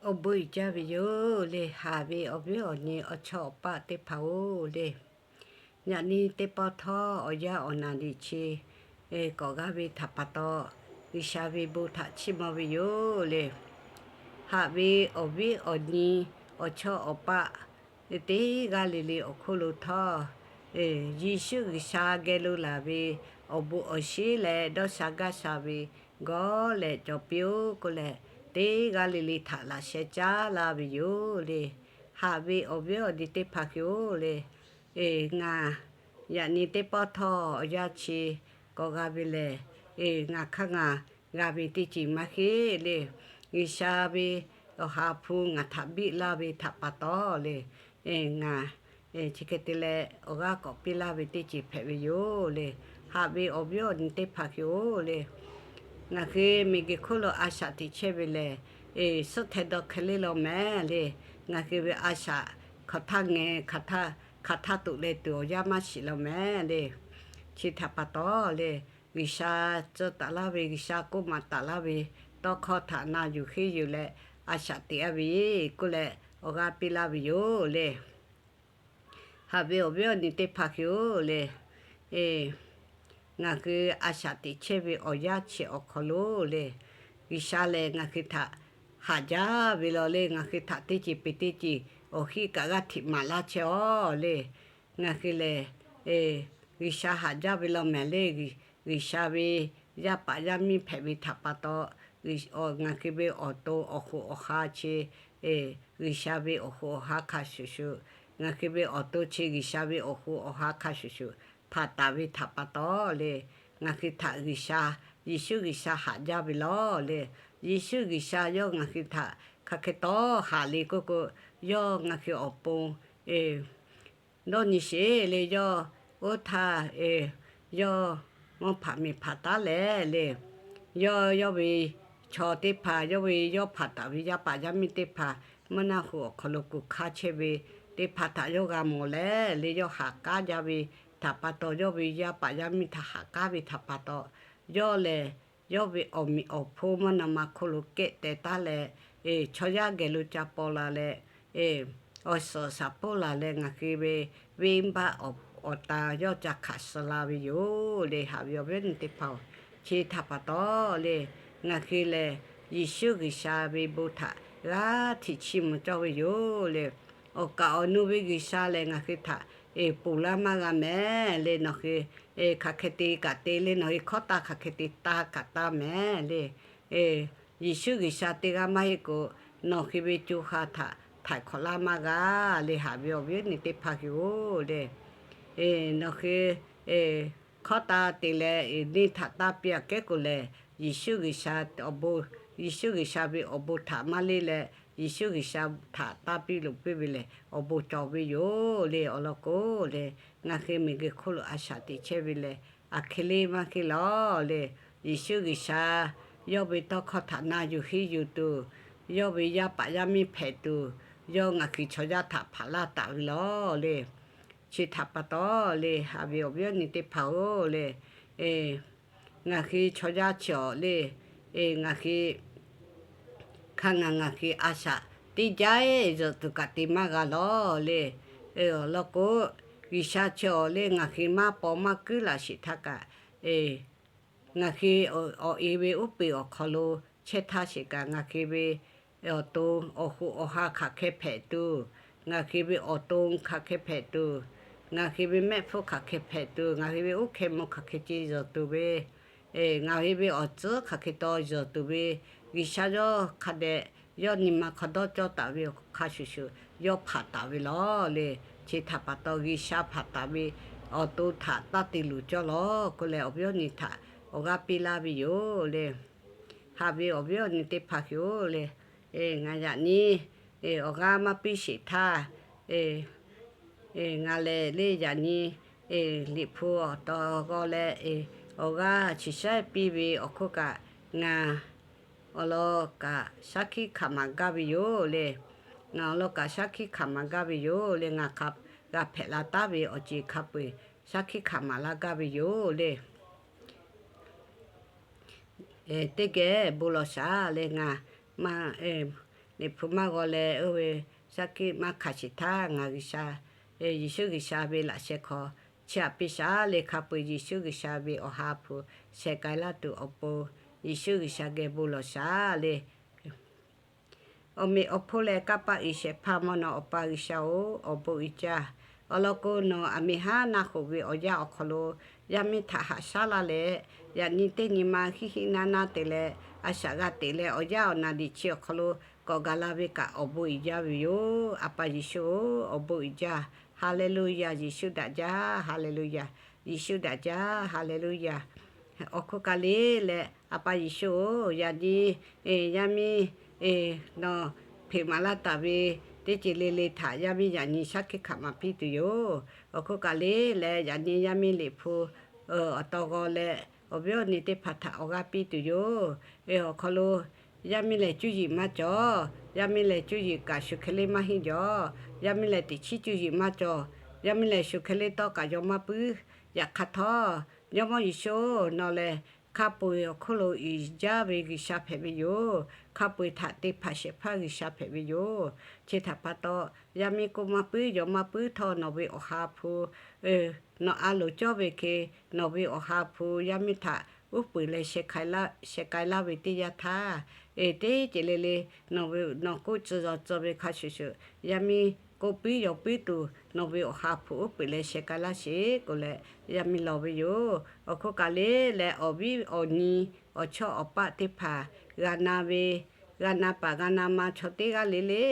Awˬ bon uiˍ jaˇ ve yoˬ le. Haꞈ ve awˬ viˉ awˬ nyi awˬ chawˇ awˬ paˆ teˇ hpaˍ-oˬ le, yaꞈ nyi teˇ pawˆ htawˇ awˬ yanˇ awˬ naˍ riˍ chi k'awꞈ g'a ve htaꞈ pa taw, G'uiˬsha ve bon htaꞈ chiˇ mvuh ve yoˬ le. Haꞈ ve awˬ viˉ awˬ nyi awˬ chawˇ awˬ paˆ teˇ g'aˇ le le awˬ hk'oˆ lo htawˇ, Yeˍsuˆ G'uiˬsha geh lo laˬ ve awˬ bon awˬ shinˉ leh dawˇ sha gaˇ sha ve gawˇ leh cawˬ piˇ-oˆ k'oˆ leh, teˇ g'aˇ le le htaꞈ laꞈ sheh caˉ laˇ ve yoˬ le. Haꞈ ve awˬ viˉ awˬ nyi teˇ hpaˍ hui-oˬ le, ngaˬ yaꞈ nyi teˇ pawˆ htawˇ awˬ yanˇ chi k'awꞈ g'a ve lehˬ, ngaˬ hk'aˇ ngaˬ g'a ve teˇ ceuˬ maˇ heˆ le. G'uiˬsha ve awˬ ha hpu ngaˬ htaꞈ biˆ laˇ ve htaꞈ pa taw le, ngaˬ chi hk'e te leh awˬ g'aˇ k'awꞈ piˇ laˇ ve teˇ ceuˬ hpehꞈ ve yoˬ le. Haꞈ ve awˬ viˉ awˬ nyi teˇ hpaˍ hui-oˬ le, ngaˬ hui miˬguiˬ hk'oˆ lo a shaꞈ teꞈ chehˇ ve lehˬ, suhˉ hteh dawˇ hk'e le law mehˍ le. Ngaˬ hui ve a shaꞈ hk'aˬ htaˇ ngeh, hk'aˬ htaˇ tuꞈ leh tuˬ awˬ yanˇ maˇ shiˍ law mehˍ le. Chi htaꞈ pa taw le, G'uiˬsha tcuh taˍ laˇ ve, G'uiˬsha k'oˆ maˍ taˍ laˇ ve tawˇ hkawˇ htaꞈ na yuˬ henˇ yuˬ leh a shaꞈ teꞈ-a ve k'oˆ leh awˬ g'aˇ piˇ laˇ ve yoˬ le. Haꞈ ve awˬ viˉ awˬ nyi teˇ hpaˍ hui-oˬ le, ngaˬ hui a shaꞈ teꞈ chehˇ ve awˬ yanˇ chi awˬ hk'aw lo le, G'uiˬsha lehˬ ngaˬ hui htaꞈ haꞈ jaˇ ve law le. Ngaˬ hui htaꞈ teˇ ceuˬ peuˬ teˇ ceuˬ awˬ hinˉ kaꞈ g'aˇ htiꞈ maˍ laˇ chehˇ-aw le. Ngaˬ hui lehˬ G'uiˬsha haꞈ jaˇ ve law mehˍ le. G'uiˬsha ve yaˇ paˍ yaˇ miˇ hpehꞈ ve htaꞈ pa taw, ngaˬ hui ve awˬ to awˬ hoꞈ awˬ ha chi G'uiˬsha ve awˬ hoꞈ awˬ ha hk'a shuˍ shuˍ, ngaˬ hui ve awˬ to chi G'uiˬsha ve awˬ hoꞈ awˬ ha hk'a shuˍ shuˍ hpanˍ taˍ ve htaꞈ pa taw le, ngaˬ hui htaꞈ G'uiˬsha, Yeˍsuˆ G'uiˬsha haꞈ jaˇ ve law le. Yeˍsuˆ G'uiˬsha yawˇ ngaˬ hui htaꞈ hk'aˬ hk'e tawˇ haꞈ le k'oˆ k'o, yawˇ ngaˬ hui awˬ pon dawˇ nyi sheˍ le. Yawˇ oˇ htaˇ yawˇ mvuhˇ hpaꞈ miˬ hpaꞈ taˉ leh le, yawˇ yawˇ ve chaw teˇ hpaˍ, yawˇ ve yawˇ hpanˍ taˍ ve yaˇ paˍ yaˇ miˇ teˇ hpaˍ mvuhˇ naˆ hoꞈ awˬ hk'aw lo kuˬ hk'aˇ chehˇ ve teˇ hpaˍ htaꞈ yawˇ g'a mawˬ leh le, yawˇ haꞈ k'aˉ jaˇ ve htaꞈ pa taw, yawˇ ve yaˇ paˍ yaˇ miˇ htaꞈ haꞈ k'aˉ ve htaꞈ pa taw, yawˇ lehˬ yawˇ ve awˬ meꞈ awˬ hponˇ mvuhˇ naw ma hk'oˆ lo kehˆ teh taˉ leh, chaw yaˇ geh lo ca paw la leh, awˬ suhˍ shaˍ poˆ laˬ leh ngaˬ hui ve venˇbaˆ awˬ ta yawˇ ca hkanˍ suh la ve yoˬ le. Haꞈ ve awˬ viˉ awˬ nyi teˇ hpaˍ-oˬ, chi htaꞈ pa taw le, ngaˬ hui lehˬ Yeˍsuˆ G'uiˬsha ve bon htaꞈ g'aˇ htiꞈ chiˇ mvuh cawˇ ve yoˬ le. Awˬ kaˍ awˬ nu ve G'uiˬsha lehˬ ngaˬ hui htaꞈ ponˬ laˇ maˇ g'a mehˍ le. Nawˬ hui hk'aˬ hk'e te kaꞈ te le, nawˬ hui hkawˇ taˇ hk'aˬ hk'e te taˇ kaꞈ taˇ mehˍ le. Yeˍsuˆ G'uiˬsha teˇ g'aˇ maˇ heˆ k'o, nawˬ hui ve co ha htaꞈ htaiˍ hk'awꞈ laˇ maˇ g'a le. Haꞈ ve awˬ viˉ awˬ nyi teˇ hpaˍ hui-oˬ le, nawˬ hui hkawˇ taˇ te leh neˇ htaꞈ taˇ piˇ-a kehˉ k'o lehˬ, Yeˍsuˆ G'uiˬsha awˬ bon, Yeˍsuˆ G'uiˬsha ve awˬ bon htaꞈ maˇ leˇ leh, Yeˍsuˆ G'uiˬsha htaꞈ taˇ piˇ loꞈ piˇ ve lehˬ awˬ bon cawˬ ve yoˬ le. Awˬ lawn k'o le, ngaˬ hui miˬguiˬ hk'oˆ lo a shaꞈ teꞈ chehˇ ve lehˬ, aˬ hk'e le maˇ heˆ law le. Yeˍsuˆ G'uiˬsha yawˇ ve tawˇ hkawˇ htaꞈ na yuˬ henˇ yuˬ tuˬ, yawˇ ve yaˇ paˍ yaˇ miˇ hpehꞈ tuˬ, yawˇ ngaˬ hui chaw yaˇ htaꞈ hpanˍ laˇ taˍ ve law le. Chi htaꞈ pa taw le, haꞈ ve awˬ viˉ awˬ nyi teˇ hpaˍ-oˬ le, ngaˬ hui chaw yaˇ chi awˬ le, ngaˬ hui hk'a ngaˬ ngaˬ hui a shaꞈ teˇ jaˇ-eˬ zuhꞈ tuˬ kaꞈ te maˇ g'a law le. Awˬ lawn k'o, G'uiˬsha chi awˬ le ngaˬ hui maˇ paw maˇ kuiˉ laˬ sheˍ htaˇ kaꞈ, ngaˬ hui awˬ e ve uˉ peunˍ awˬ hk'aw lo chehˇ htaˇ sheˍ kaꞈ, ngaˬ hui ve awˬ to awˬ hoꞈ awˬ ha hk'aˬ hk'e hpehꞈ tuˬ, ngaˬ hui ve awˬ to hk'aˬ hk'e hpehꞈ tuˬ, ngaˬ hui ve mehˆ hpfuhˇ hk'aˬ hk'e hpehꞈ tuˬ, ngaˬ hui ve uˉ hkeh mvuh hk'aˬ hk'e ce zuhˬ tuˬ ve, ngaˬ hui ve awˬ tcuhˉ hk'aˬ hk'e taw zuhˬ tuˬ ve, G'uiˬsha yawˇ hk'a dehꞈ yawˇ nyi ma hk'aw dawˇ cawˇ taˍ ve awˬ hk'a shuˍ shuˍ yawˇ hpanˍ taˍ ve law le. Chi htaꞈ pa taw G'uiˬsha hpanˍ taˍ ve awˬ to htaꞈ taˇ te luˬ cawˇ law k'oˆ leh awˬ viˉ awˬ nyi htaꞈ awˬ g'aˇ piˇ laˇ ve yoˬ le. Haꞈ ve awˬ viˉ awˬ nyi teˇ hpaˍ hui-oˬ le, ngaˬ yaꞈ nyi awˬ g'aˇ maˇ piˇ sheˍ htaˇ, ngaˬ lehˬ le yaꞈ nyi Liꞈ hpu awˬ taw g'aw leh awˬ g'aˇ chi shaˉ piˇ ve awˬ hk'oˆ kaꞈ, ngaˬ awˬ lawn kaꞈ shaˉ hkiˆ hkanˍ maˍ gaˇ ve yoˬ le. Ngaˬ awˬ lawn kaꞈ shaˉ hkiˆ hkanˍ maˍ gaˇ ve yoˬ le. Ngaˬ hk'a g'a hpehꞈ la taˉ ve awˬ ceuˬ hk'a peu-eˬ shaˉ hkiˆ hkanˍ maˍ laˇ gaˇ ve yoˬ le. Teˇ geh bon lawˬ shaˍ le. Ngaˬ maˇ Liꞈ hpu maˇ g'aw leh oˇ ve shaˉ hkiˆ maˇ hkanˍ sheˍ htaˇ, ngaˬ G'uiˬsha, Yeˍsuˆ G'uiˬsha ve laꞈ sheh hk'aw chiˇ aꞈ piˇ shaˍ le. Hk'a peu-eˬ Yeˍsuˆ G'uiˬsha ve awˬ ha hpu sheh k'ai laˇ tuˬ awˬ pon, Yeˍsuˆ G'uiˬsha geh bon lawˬ shaˍ le. Awˬ meꞈ awˬ hponˇ leh kanˇ paˆ uiˍ shehˍ hpaˇ mvuhˇ naw Awˬ pa G'uiˬsha-oˬ, awˬ bon uiˍ jaˇ. Awˬ lawn k'o, nawˬ aˬ miˍ haˉ naˆ hoꞈ ve awˬ yanˇ awˬ hk'aw lo yaˇ miˇ htaꞈ haꞈ shaˉ laˇ leh, yaꞈ nyi teˇ nyi ma hiˆ hiˆ naˇ naˇ te leh, a shaꞈ g'a teꞈ leh awˬ yanˇ awˬ naˬ liꞈ chi awˬ hk'aw lo k'awꞈ gaˬ la ve kaꞈ awˬ bon uiˍ jaˇ ve yoˬ. A pa Yeˍsuˆ-oˬ, awˬ bon uiˍ jaˇ. Haˍleˍluˆyaˍ. Yeˍsuˆ daꞈ jaˇ. Haˍleˍluˆyaˍ. Yeˍsuˆ daꞈ jaˇ. Haˍleˍluˆyaˍ. Awˬ hk'oˆ kaꞈ le leh, A pa Yeˍsuˆ-oˬ, yaꞈ nyi yaˇ miˇ nawˬ hpeꞈ maˍ laˇ taˍ ve teˇ ceuˬ le le htaꞈ yaˇ miˇ yaꞈ nyi shaˉ hkiˆ hkanˍ maˍ piˇ tuˬ yoˬ. Awˬ hk'oˆ kaꞈ le leh, yaꞈ nyi yaˇ miˇ liꞈ hpu awˬ taw g'aw leh, awˬ viˉ awˬ nyi teˇ hpaˍ htaꞈ awˬ g'aˇ piˇ tuˬ yoˬ. Awˬ hk'aw lo yaˇ miˇ lehˬ cuˇ yiˍ maˇ cawˬ. Yaˇ miˇ lehˬ cuˇ yiˍ kaꞈ shu hk'e le maˇ henˇ jaw. Yaˇ miˇ lehˬ teꞈ chiˉ cuˇ yiˍ maˇ cawˬ. Yaˇ miˇ lehˬ shu hk'e le tawˇ kaꞈ yaw maˇ puiˉ. Yaꞈ hk'aˇ htawˇ, Jawˇmawˇ Yeˍsuˆ, nawˬ lehˬ hk'a peu-eˬ awˬ hk'oˆ lo uiˍ jaˇ ve G'uiˬsha hpehꞈ ve yoˬ. Hk'a peu-eˬ htaꞈ te hpanˍ shehˍ hpaˇ G'uiˬsha hpehꞈ ve yoˬ. Chi htaꞈ pa taw, yaˇ miˇ k'oˆ maˇ puiˉ, yaw maˇ puiˉ htawˇ, nawˬ ve awˬ ha hpu nawˬ a loˍ cawˇ ve hk'e, nawˬ ve awˬ ha hpu yaˇ miˇ htaꞈ uˉ peunˍ leh sheh k'ai laˇ ve teˇ yanˇ htaˇ, teˇ ceuˬ le le nawˬ ve nawˬ k'oˆ tcuh yaw tcuh ve hk'a shuˍ shuˍ, yaˇ miˇ k'oˆ puiˉ yaw puiˉ tuˬ nawˬ ve awˬ ha hpu uˉ peunˍ leh sheh k'ai laˇ sheˍ k'oˆ leh, yaˇ miˇ lawˬ ve yoˬ. Awˬ hk'oˆ kaꞈ le leh, awˬ viˉ awˬ nyi awˬ chawˇ awˬ paˆ teˇ hpaˍ g'a na ve, g'a na paˍ g'a na ma chaw teˇ g'aˇ le le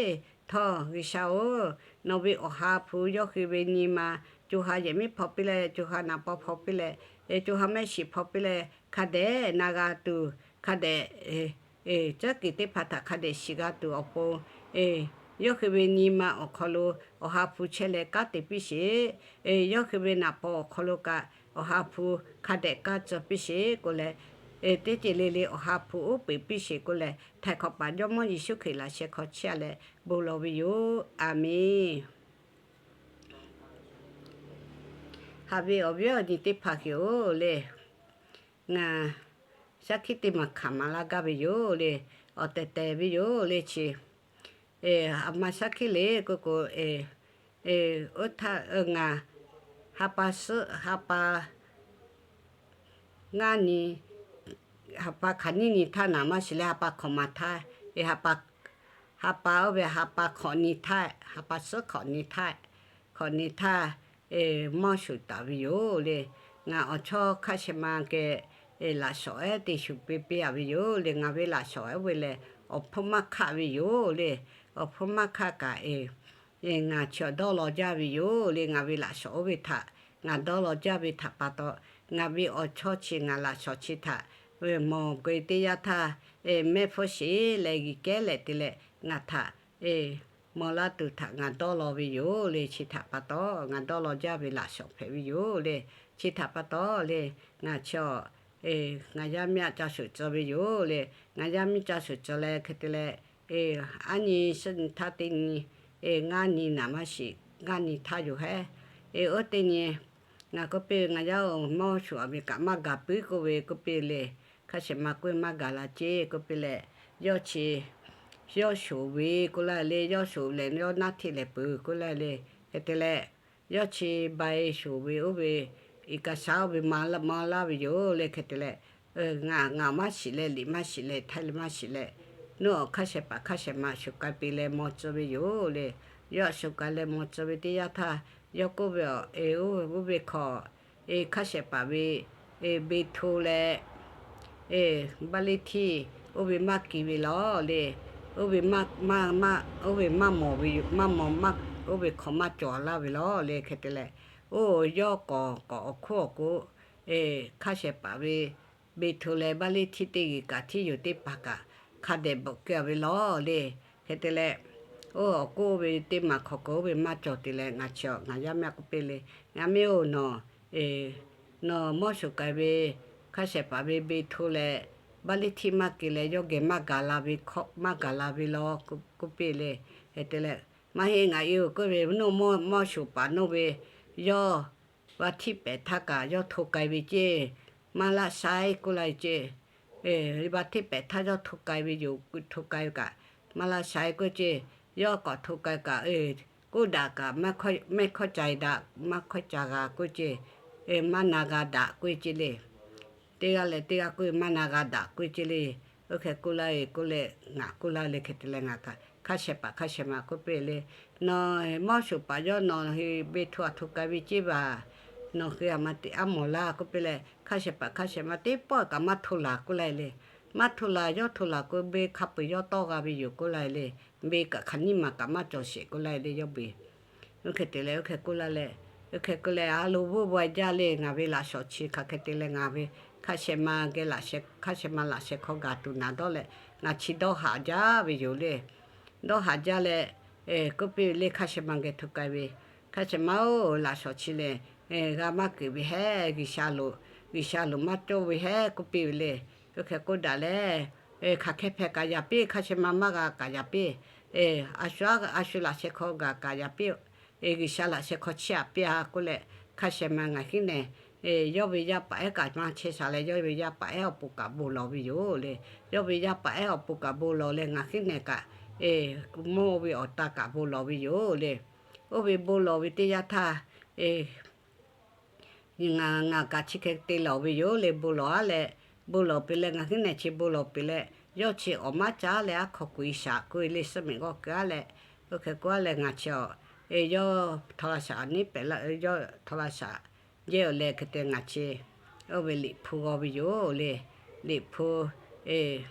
htawˇ, G'uiˬsha-oˬ, nawˬ ve awˬ ha hpu yawˇ hui ve nyi ma co ha yehˬ miˉ hpaw piˇ leh, co ha naˍ paw hpaw piˇ leh, co ha mehˆ shiˍ hpaw piˇ leh, hk'a dehꞈ na g'a tuˬ, hk'a dehꞈ tcuhˉ kuiˬ teˇ hpaˍ htaꞈ hk'a dehꞈ shiˍ g'a tuˬ awˬ pon, yawˇ hui ve nyi ma awˬ hk'aw lo awˬ ha hpu chehˇ leh kanˉ te piˇ sheˍ. Yawˇ hui ve naˍ paw awˬ hk'aw lo kaꞈ awˬ ha hpu hk'a dehꞈ kanˉ tcuh piˇ sheˍ k'oˆ leh, teˇ ceuˬ le le awˬ ha hpu uˉ peunˍ piˇ sheˍ k'oˆ leh, htaiˍ hk'awꞈ paˍ Jawˇmawˇ Yeˍsuˆ Hkriꞈ laꞈ sheh hk'aw chiˇ aꞈ leh bon lawˬ ve yoˬ. A menˬ. Haꞈ ve awˬ viˉ awˬ nyi teˇ hpaˍ hui-oˬ le, ngaˬ shaˉ hkiˆ teˇ maˬ hkanˍ maˍ laˇ gaˇ ve yoˬ le. Awˬ tehˬ tehˬ ve yoˬ le chi. Aˬ ma shaˉ hkiˆ le k'oˆ k'o, oˇ htaˇ ngaˬ ha pa suhˉ ha pa ngaˇ nyi, ha pa hk'aˬ nyiˇ nyi htaˇ naˍ maˇ shiˍ leh ha pa hk'awꞈ maˍ htaˇ, ha pa oˇ ve ha pa hk'awꞈ nyi htaˇ, ha pa suhˉ hk'awꞈ nyi htaˇ, hk'awꞈ nyi htaˇ mawˇ shuˍ taˍ ve yoˬ le. Ngaˬ awˬ chawˇ hkaˆ shehˍ ma geh laꞈ shawnˍ ehˉ te shuˍ piˇ piˇ-a ve yoˬ le. Ngaˬ ve laꞈ shawnˍ ehˉ oˇ ve lehˬ awˬ hpfuhˇ maˇ hkaˆ ve yoˬ le. Awˬ hpfuhˇ maˇ hkaˆ kaꞈ, ngaˬ chi awˬ dawˇ law jaˇ ve yoˬ le. Ngaˬ ve laꞈ shawnˍ oˇ ve htaꞈ ngaˬ dawˇ law jaˇ ve htaꞈ pa taw, ngaˬ ve awˬ chawˇ chi ngaˬ laꞈ shawnˍ chi htaꞈ mawˬ g'uiˬ teˇ yanˇ htaˇ, mehˆ hpfuhˇ sheˍ leh g'uiˬ kehˉ leh te leh ngaˬ htaꞈ maw laˇ tuˬ htaꞈ ngaˬ dawˇ law ve yoˬ le. Chi htaꞈ pa taw ngaˬ dawˇ law jaˇ ve laꞈ shawnˍ hpehꞈ ve yoˬ le. Chi htaꞈ pa taw le, ngaˬ chi awˬ, ngaˬ yaˇ miˇ aꞈ ca shuˍ tcuh ve yoˬ le. Ngaˬ yaˇ miˇ ca shuˍ tcuh leh hk'e te leh, aˉ nyi suhˉ nyi htaˇ teˇ nyi, ngaˇ nyi naˍ maˇ shiˍ, ngaˇ nyi htaˇ yoˬ hehˉ. Oˇ teˇ nyi ngaˬ k'oˆ piˇ ve, ngaˬ yaˇ-oˬ, mawˇ shuˍ aˬ miˍ kaꞈ maˇ gaˬ puiˉ k'oˆ ve k'oˆ piˇ le. Hk'a shehˍ ma k'oˆ ve maˇ gaˬ la ceˇ k'oˆ piˇ leh, yawˇ chi yawˇ shoˍ ve k'oˆ laˇ le. Yawˇ shoˍ lehˬ yawˇ naˉ hteˇ lehˬ peuˬ k'oˆ laˇ le. Hk'e te leh, yawˇ chi ba e shoˍ ve oˇ ve iˍ kaˍ shaˉ oˇ ve maw laˇ ve yoˬ le. Hk'e te leh, ngaˬ ngaˬ maˇ shiˍ leh, liꞈ maˇ shiˍ leh, htaiˇ le maˇ shiˍ leh, nuˇ awˬ hk'a shehˍ paˍ hk'a shehˍ ma shuˍ k'ai piˇ leh maw tcuh ve yoˬ le. Yawˇ shuˍ k'ai leh maw tcuh ve teˇ yanˇ htaˇ, yawˇ k'oˆ ve, oˇ ve hk'awꞈ, hk'a shehˍ paˍ ve Beˍhtoˆ leh Baˇliˇtiˆ oˇ ve maˇ kiˬ ve lawˬ le. Oˇ ve maˇ, oˇ ve maˇ mawˬ ve yoˬ, maˇ mawˬ, oˇ ve hk'awꞈ maˇ cawˬ laˇ ve lawˬ le. Hk'e te leh, oˇ yawˇ k'awꞈ k'awꞈ awˬ hk'oˆ awˬ k'o, hk'a shehˍ paˍ ve Beˍhtoˆ leh Baˇliˇtiˆ teˇ g'uiˬ kaꞈ hteˇ yoˬ teˇ hpaˍ kaꞈ hk'a dehꞈ bvuhꞈ keu-a ve lawˬ le. Hk'e te leh, oˇ awˬ k'oˆ ve teˇ maˬ hk'awꞈ k'o oˇ ve maˇ cawˬ te leh, ngaˬ chi ngaˬ yaˇ miˇ aꞈ k'oˆ piˇ le, Yaˇ miˇ-oˬ, nawˬ nawˬ mawˇ shuˍ k'ai ve hk'a shehˍ paˍ ve Beˍhtoˆ leh Baˇliˇtiˆ maˇ kiˬ leh yawˇ geh maˇ gaˬ la ve hkawꞈ maˇ gaˬ la ve lawˬ k'oˆ piˇ le. Hk'e te leh, maˇ heˆ, ngaˬ e-oˬ k'oˆ ve, nawˬ mawˇ shuˍ paˍ nawˬ ve yawˇ va htiˇ pehˍ htaˇ kaꞈ yawˇ hto k'ai ve ceˇ, maˇ laˆ shaiˉ k'oˆ laˇ ve ceˇ. Va htiˇ pehˍ htaˇ yawˇ hto k'ai ve yoˬ, hto k'ai ve kaꞈ maˇ laˇ sha-e k'oˆ ce. Yawˇ k'awꞈ hto k'ai kaꞈ, k'oˆ daꞈ kaꞈ, mehˇ hkawˇ ca-e daꞈ, maˇ hkawˇ ca g'a k'oˆ ce. Maˇ na g'a daꞈ k'oˆ ce le. Teˇ g'aˇ leh teˇ g'aˇ k'oˆ ve, maˇ na g'a daꞈ k'oˆ ce le. Oˇ hk'e k'oˆ laˇ-e k'oˆ leh, ngaˬ k'oˆ laˇ le hk'e te leh ngaˬ hk'aˇ shehˍ paˍ hk'aˇ shehˍ ma k'oˆ piˇ le, nawˬ mawˇ shoˍ paˍ yawˇ nawˬ hui beˇ hto aꞈ hto k'ai ve ceˇ vaˬ. Nawˬ hui aˬ ma teꞈ aˉ mawˬ laˇ k'oˆ piˇ leh, hk'aˇ shehˍ paˍ hk'aˇ shehˍ ma teˇ pawˆ kaꞈ maˇ hto laˬ k'oˆ laˇ-e le. Maˇ hto laˬ, yawˇ hto laˬ k'o, beˇ hk'a peu-eˬ yawˇ tawˇ g'a ve yoˬ k'oˆ laˇ-e le. Beˇ kaꞈ hk'aˬ nyiˇ maˬ kaꞈ maˇ cawˬ sheˍ k'oˆ laˇ-e le yawˇ beˬ. Oˇ hk'e te leh, oˇ hk'e k'oˆ laˇ leh, oˇ hk'e k'oˆ leh, a lo bvuhˇ bvuhˇ-a jaˇ le, ngaˬ ve laꞈ shawnˍ chi hk'aˬ hk'e te leh ngaˬ ve hk'aˇ shehˍ ma geh laꞈ sheh, hk'aˇ shehˍ ma laꞈ sheh hk'aw gaˬ tuˬ naˍ dawˇ leh, ngaˬ chi dawˇ haꞈ jaˇ ve yoˬ le. Dawˇ haꞈ jaˇ leh, k'oˆ piˇ ve le, hk'aˇ shehˍ ma geh hto k'ai ve, hk'aˇ shehˍ ma-oˬ, laꞈ shawnˍ chi lehˬ g'a maˇ keunˍ ve hehˉ, G'uiˬsha lo, G'uiˬsha lo maˇ cawˇ ve hehˉ k'oˆ piˇ ve le. Oˇ hk'e k'oˆ daꞈ leh, hk'aˬ hk'e hpehꞈ kaꞈ yaꞈ piˇ, hk'aˇ shehˍ ma maˇ g'a kaꞈ yaꞈ piˇ, a shu, a shu laꞈ sheh hk'aw gaˬ kaꞈ yaꞈ piˇ, G'uiˬsha laꞈ sheh hk'aw chiˇ aꞈ piˇ-a k'oˆ leh, hk'aˇ shehˍ ma ngaˬ hiˉ nehˬ yawˇ ve yaˇ paˍ ehˉ kaꞈ maˇ chehˇ sha leh, yawˇ ve yaˇ paˍ ehˉ awˬ pon kaꞈ bon lawˬ ve yoˬ le. Yawˇ ve yaˇ paˍ ehˉ awˬ pon kaꞈ bon lawˬ leh, ngaˬ hiˉ nehˬ kaꞈ mawˇ ve awˬ ta kaꞈ bon lawˬ ve yoˬ le. Oˇ ve bon lawˬ ve teˇ yanˇ htaˇ, ngaˬ, ngaˬ kaꞈ chi hk'e te lawˬ ve yoˬ le. Bon lawˬ-a leh, bon lawˬ peuˬ leh, ngaˬ hiˉ nehˬ chi bon lawˬ peuˬ leh, yawˇ chi awˬ maˇ caˉ leh aˉ hk'aw kuˬ-e shaˍ k'oˆ ve le, suhˉ mehˍ g'awˇ keu-a leh, oˇ hk'e k'oˆ-a leh ngaˬ chi a, yawˇ htaw la shaˍ a neˉ pehꞈ la, yawˇ htaw la shaˍ jehˇ-oˬ leh hk'e te ngaˬ chi, oˇ ve Liꞈ hpu g'aw ve yoˬ le. Liꞈ hpu,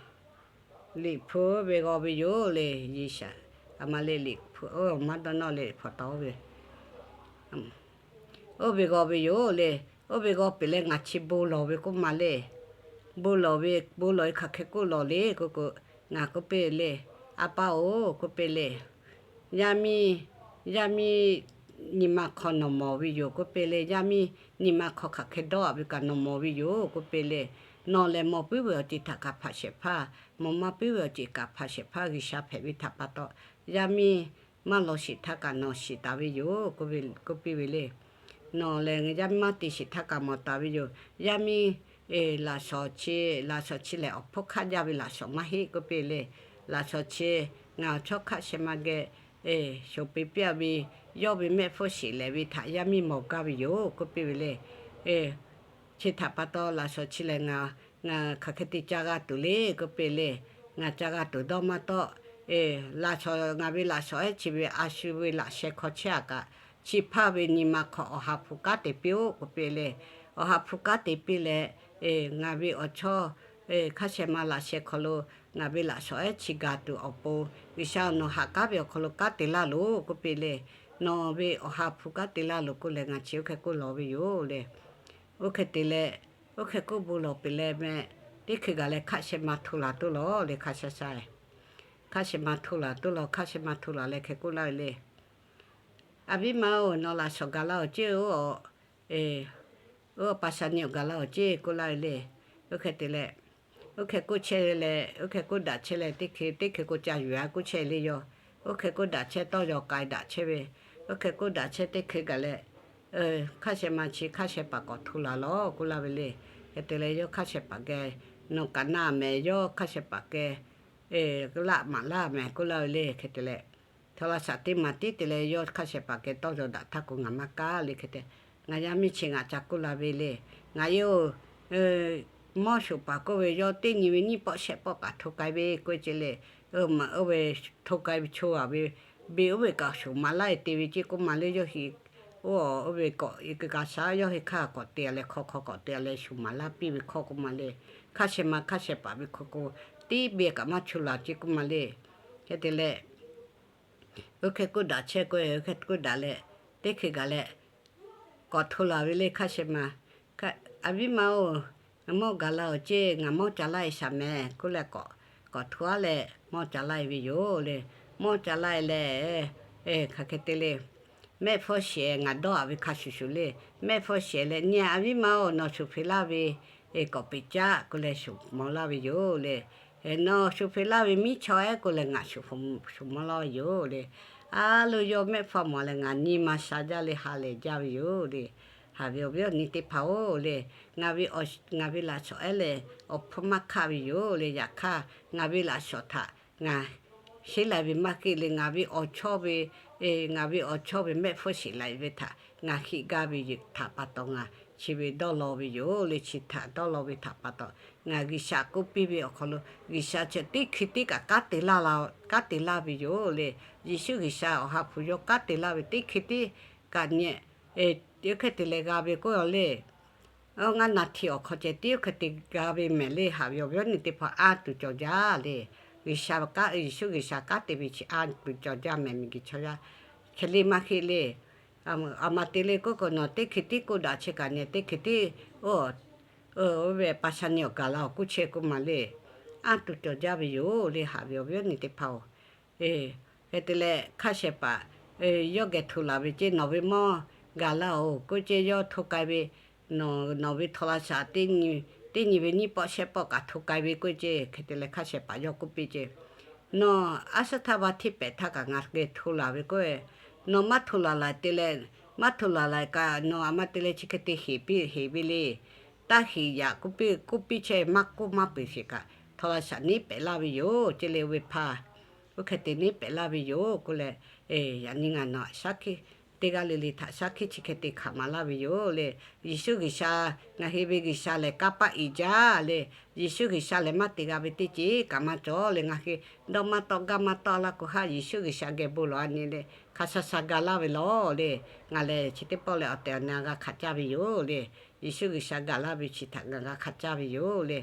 Liꞈ hpu ve g'aw ve yoˬ le. Yeˍsaˍ, a ma le, Liꞈ hpu, maˇ dawˇ nawˇ le, hpaw taw oˇ ve oˇ ve g'aw ve yoˬ le. Oˇ ve g'aw peuˬ leh ngaˬ chi bon lawˬ ve k'oˆ ma le. Bon lawˬ ve, bon lawˬ ve hk'aˬ hk'e k'oˆ lawˬ le k'oˆ k'o, ngaˬ k'oˆ piˇ le, A pa-oˬ k'oˆ piˇ le, yaˇ miˇ, yaˇ miˇ nyi ma hk'aw nawˬ mawˬ ve yoˬ k'oˆ piˇ le. Yaˇ miˇ nyi ma hk'aw hk'aˬ hk'e dawˇ-a ve kaꞈ nawˬ mawˬ ve yoˬ k'oˆ piˇ le. Nawˬ lehˬ mawˬ puiˉ ve awˬ ceuˬ htaꞈ kaꞈ hpanˍ shehˍ hpaˇ, mawˬ maˇ puiˉ ve awˬ ceuˬ kaꞈ hpanˍ shehˍ hpaˇ G'uiˬsha hpehꞈ ve htaꞈ pa taw, yaˇ miˇ maˇ lawˬ sheˍ htaˇ kaꞈ nawˬ shiˍ taˍ ve yoˬ k'oˆ piˇ ve le. Nawˬ lehˬ yaˇ miˇ maˇ te sheˍ htaˇ kaꞈ mawˬ taˍ ve yoˬ. Yaˇ miˇ, laꞈ shawnˍ chi, laꞈ shawnˍ chi lehˬ awˬ hpfuhˇ hk'aˆ jaˇ ve laꞈ shawnˍ maˇ heˆ k'oˆ piˇ le. Laꞈ shawnˍ chi ngaˬ awˬ chawˇ hk'aˆ shehˍ ma geh shoˍ peˍ piˇ-a ve, yawˇ ve mehˆ hpfuhˇ sheˍ lehˍ ve htaꞈ yaˇ miˇ mawˬ gaˇ ve yoˬ k'oˆ piˇ ve le. Chi htaꞈ pa taw laꞈ shawnˍ chi lehˬ ngaˬ, ngaˬ hk'aˬ hk'e te ca g'a tuˬ le k'oˆ piˇ le. Ngaˬ ca g'a tuˬ dawˇ maˇ tawˆ. Laꞈ shawnˍ, ngaˬ ve laꞈ shawnˍ ehˉ chi ve a shu ve laꞈ sheh hk'aw chehˇ-a kaꞈ, chi hpaˇ ve nyi ma hk'aw awˬ ha hpu kanˉ te piˇ-oˆ k'oˆ piˇ le. Awˬ ha hpu kanˉ te piˇ leh, ngaˬ ve awˬ chawˇ hk'aˇ shehˍ ma laꞈ sheh hk'aw lo ngaˬ ve laꞈ shawnˍ ehˉ chi gaˬ tuˬ awˬ pon, G'uiˬsha nawˬ ha k'aˉ ve awˬ hk'aw lo kanˉ te laˇ loˬ k'oˆ piˇ le. Nawˬ ve awˬ ha hpu kanˉ te laˇ loˬ k'oˆ leh ngaˬ chi oˇ hk'e k'oˆ lawˬ ve yoˬ le. Oˇ hk'e te leh, oˇ hk'e k'oˆ bon lawˬ peuˬ leh meh, teˇ hkui gaˬ leh hk'aˇ shehˍ ma hto laˬ toˇ lawˬ le hk'a sha sha. Hk'aˇ shehˍ ma hto laˬ toˇ lawˬ, hk'aˇ shehˍ ma hto laˬ leh hk'e k'oˆ laˇ ve le. A viˉ ma-oˬ, nawˬ laꞈ shawnˍ gaˬ la-oˬ ceˇ-oˬ, oˇ pa sha nyi awˬ gaˬ la-oˬ ceˇ k'oˆ laˇ ve le. Oˇ hk'e te leh, oˇ hk'e k'oˆ chehˇ ve leh, oˇ hk'e k'oˆ daꞈ chehˇ leh, teˇ hkui, teˇ hkui k'o ca yuˬ-a k'oˆ chehˇ le yawˇ. Oˇ hk'e k'oˆ daꞈ chehˇ, tawˇ yaw k'ai daꞈ chehˇ ve. Oˇ hk'e k'oˆ daꞈ chehˇ teˇ hkui gaˬ leh, hk'aˇ shehˍ ma chi hk'aˇ shehˍ paˍ k'awꞈ hto laˬ lawˬ k'oˆ laˇ ve le. Hk'e te leh yawˇ hk'aˇ shehˍ paˍ geh, nawˬ kaꞈ na mehˍ, yawˇ hk'aˇ shehˍ paˍ geh laˆ maˍ laˇ mehˍ k'oˆ laˇ ve le. Hk'e te leh, htaw la shaꞈ teˇ maˬ tiˉ te leh yawˇ hk'aˇ shehˍ paˍ geh tawˇ yaw daꞈ htaˇ k'o ngaˬ maˇ kaˇ le hk'e te. Ngaˬ yaˇ miˇ chi ngaˬ ca k'oˆ la ve le. Ngaˬ yawˇ mawˇ shoˍ paˍ k'oˆ ve yawˇ teˇ nyi ve nyiˇ pawˆ shehˆ pawˆ kaꞈ hto k'ai ve k'oˆ ve ce le. Oˇ ve hto k'ai ve chaw-a ve, beˬ oˇ ve kaꞈ shoˍ maˍ laˇ-e te ve ceˇ k'oˆ ma le yawˇ hui. Oˇ, oˇ ve k'awꞈ e ka sha yawˇ hui hk'aˇ k'awꞈ te-a leh hk'aw hk'aw k'awꞈ te-a leh shoˍ maˍ laˇ piˇ ve hkawˇ k'oˆ ma le. Hk'aˇ shehˍ ma hk'aˇ shehˍ paˍ ve hk'aw k'o, teˇ beˬ kaꞈ maˇ chu laˬ ceˇ k'oˆ ma le. Hk'e te leh, oˇ hk'e k'oˆ daꞈ chehˇ k'o, oˇ hk'e k'oˆ daꞈ leh, teˇ hkui gaˬ leh k'awꞈ hto laˬ ve le hk'aˇ shehˍ ma. A viˉ ma-oˬ, mawˇ gaˬ la-oˬ ceˇ, ngaˬ mawˇ ca laˇ-e shaˍ mehˍ k'oˆ leh k'awꞈ, k'awꞈ hto-a leh mawˇ ca laˇ-e ve yoˬ le. Mawˇ ca laˇ-e leh, hk'aˬ hk'e te le. Mehˆ hpfuhˇ shehˍ ngaˬ dawˇ-a ve hk'a shuˍ shuˍ le. Mehˆ hpfuhˇ shehˍ leh nyi a viˉ ma-oˬ, nawˬ shuˍ hpeꞈ laˇ ve k'awꞈ peꞈ caˆ k'oˆ leh shuˍ maw laˇ ve yoˬ le. Nawˬ shuˍ hpeꞈ laˇ ve miˉ chaw ehˉ k'oˆ leh ngaˬ shuˍ maw laˇ ve yoˬ le. A lo yawˇ mehˆ hpfuhˇ mawˬ leh ngaˬ nyi ma sha jaˇ le ha lehˬ jaˇ ve yoˬ le. Haꞈ ve awˬ viˉ awˬ nyi teˇ hpaˍ-oˬ le, ngaˬ ve, ngaˬ ve laꞈ shawnˍ ehˉ lehˬ awˬ hpfuhˇ maˇ hkaˆ ve yoˬ le. Yaꞈ hk'aˇ ngaˬ ve laꞈ shawnˍ htaꞈ ngaˬ hteˇ la ve maˇ heˆ le, ngaˬ ve awˬ chawˇ ve, ngaˬ ve awˬ chawˇ ve mehˆ hpfuhˇ shiˍ la ve htaꞈ ngaˬ heˆ gaˇ ve htaꞈ pa taw ngaˬ chi ve dawˇ law ve yoˬ le. Chi htaꞈ dawˇ law ve htaꞈ pa taw, ngaˬ G'uiˬsha k'oˆ piˇ ve awˬ hk'aw lo G'uiˬsha chi teˇ hkui tiˉ kaꞈ kanˉ te laˇ ve yoˬ le. Yeˍsuˆ G'uiˬsha Awˬ ha hpu yawˇ kanˉ te laˇ ve teˇ hkui tiˉ kaꞈ nyi, oˇ hk'e te leh g'a ve k'oˆ a le. Ngaˇ naˍ htiꞈ awˬ hk'aw ceh tiˉ oˇ hk'e te g'a ve mehˍ le. Haꞈ ve awˬ viˉ awˬ nyi teˇ hpaˍ anˇ tuˬ cawˬ jaˇ le. G'uiˬsha kanˉ, Yeˍsuˆ G'uiˬsha kanˉ te ve chi anˇ tuˬ cawˬ jaˇ mehˍ miˬguiˬ chaw yaˇ hk'e le maˇ heˆ le. Aˬ ma te le k'oˆ k'o, nawˬ teˇ hkui tiˉ k'oˆ daꞈ chi kaꞈ nyi teˇ hkui tiˉ, oˇ ve pa sha nyi awˬ gaˬ la awˬ k'oˆ chehˇ k'oˆ ma le. Anˇ tuˬ cawˬ jaˇ ve yoˬ le. Haꞈ ve awˬ viˉ awˬ nyi teˇ hpaˍ-oˬ, hk'e te leh hk'a shehˍ paˍ yawˇ geh hto laˬ ve ceˇ, nawˬ ve mawˇ gaˬ la-oˬ k'oˆ ceˇ, yawˇ hto k'ai ve, nawˬ ve htaw la shaꞈ teˇ nyi ve nyiˇ pawˆ shehˆ pawˆ kaꞈ hto k'ai ve k'oˆ ceˇ. Hk'e te leh hk'a shehˍ paˍ yawˇ k'oˆ piˇ ceˇ, nawˬ aˉ suhˉ htaˇ va hteˇ pehꞈ htaˇ kaꞈ ngaˬ geh hto laˬ ve k'oˆ, nawˬ maˇ hto laˬ laiˬ te leh, maˇ hto laˬ laiˬ kaꞈ nawˬ aˬ ma te leh chi hk'e te heˍ piˇ heˍ ve le. Taˇ heˍ yaꞈ k'oˆ piˇ k'oˆ piˇ chehˇ, maˇ k'oˆ maˇ peˬ sheˍ kaꞈ htaw la shaꞈ neˉ pehꞈ laˇ ve yoˬ. Ceˇ le oˇ ve hpaˇ, oˇ hk'e te neˉ pehꞈ laˇ ve yoˬ k'oˆ leh, yaꞈ nyi ngaˬ nawˬ shaˉ hkiˆ teˇ g'aˇ le le htaꞈ shaˉ hkiˆ chi hk'e te hkanˍ maˍ laˇ ve yoˬ le. Yeˍsuˆ G'uiˬsha, ngaˬ hui ve G'uiˬsha lehˬ kanˇ paˆ iˍ jaˇ le. Yeˍsuˆ G'uiˬsha lehˬ maˇ te g'a ve teˇ ceuˬ kaꞈ maˇ cawˬ le. Ngaˬ hui dawˇ maˇ tawˆ gaˇ maˇ tawˆ laˇ k'o haˉ Yeˍsuˆ G'uiˬsha geh bon lawˬ a nyi le, hk'a sha sha ga laˇ ve lawˬ le. Ngaˬ lehˬ chi teˇ pawˆ lehˬ awˬ tehˬ awˬ na g'a hkanˍ caˇ ve yoˬ le. Yeˍsuˆ G'uiˬsha gaˬ laˇ ve chi htaꞈ ngaˬ g'a hkanˍ caˇ ve yoˬ le.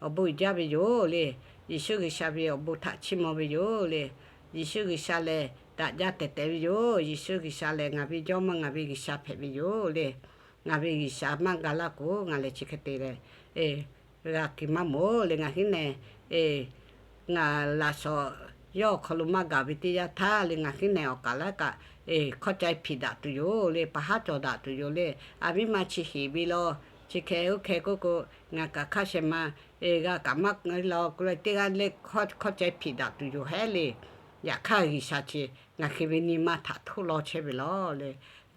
Awˬ bon uiˍ jaˇ ve yoˬ le. Yeˍsuˆ G'uiˬsha ve awˬ bon htaꞈ chiˇ mvuh ve yoˬ le. Yeˍsuˆ G'uiˬsha lehˬ daꞈ jaˇ tehˬ tehˬ ve yoˬ. Yeˍsuˆ G'uiˬsha lehˬ ngaˬ ve Jawˇmawˇ ngaˬ ve G'uiˬsha hpehꞈ ve yoˬ le. Ngaˬ ve G'uiˬsha maˇ ga laˇ k'o ngaˬ lehˬ chi hk'e te leh g'a kuiˬ maˇ mawˬ le. Ngaˬ hui nehˬ ngaˬ laꞈ shawˍ yawˇ awˬ hk'aw lo maˇ gaˬ ve teˇ yanˇ htaˇ le, ngaˬ hui nehˬ awˬ kaˍ laˉ kaꞈ hk'awˇ cai hpiˍ daꞈ tuˬ yoˬ le. Pa haˉ cawˬ daꞈ tuˬ yoˬ le. A viˉ ma chi heˍ ve law, chi hk'e oˇ hk'e k'oˆ k'o, ngaˬ kaꞈ hk'a shehˍ ma g'a kaꞈ maˇ law k'oˆ leh teˇ g'aˇ le hk'awˇ cai hpiˍ daꞈ tuˬ yoˬ hehˉ le. Yaꞈ hk'aˇ G'uiˬsha chi ngaˬ hui ve nyi ma htaꞈ htoˇ law chehˇ ve lawˬ le.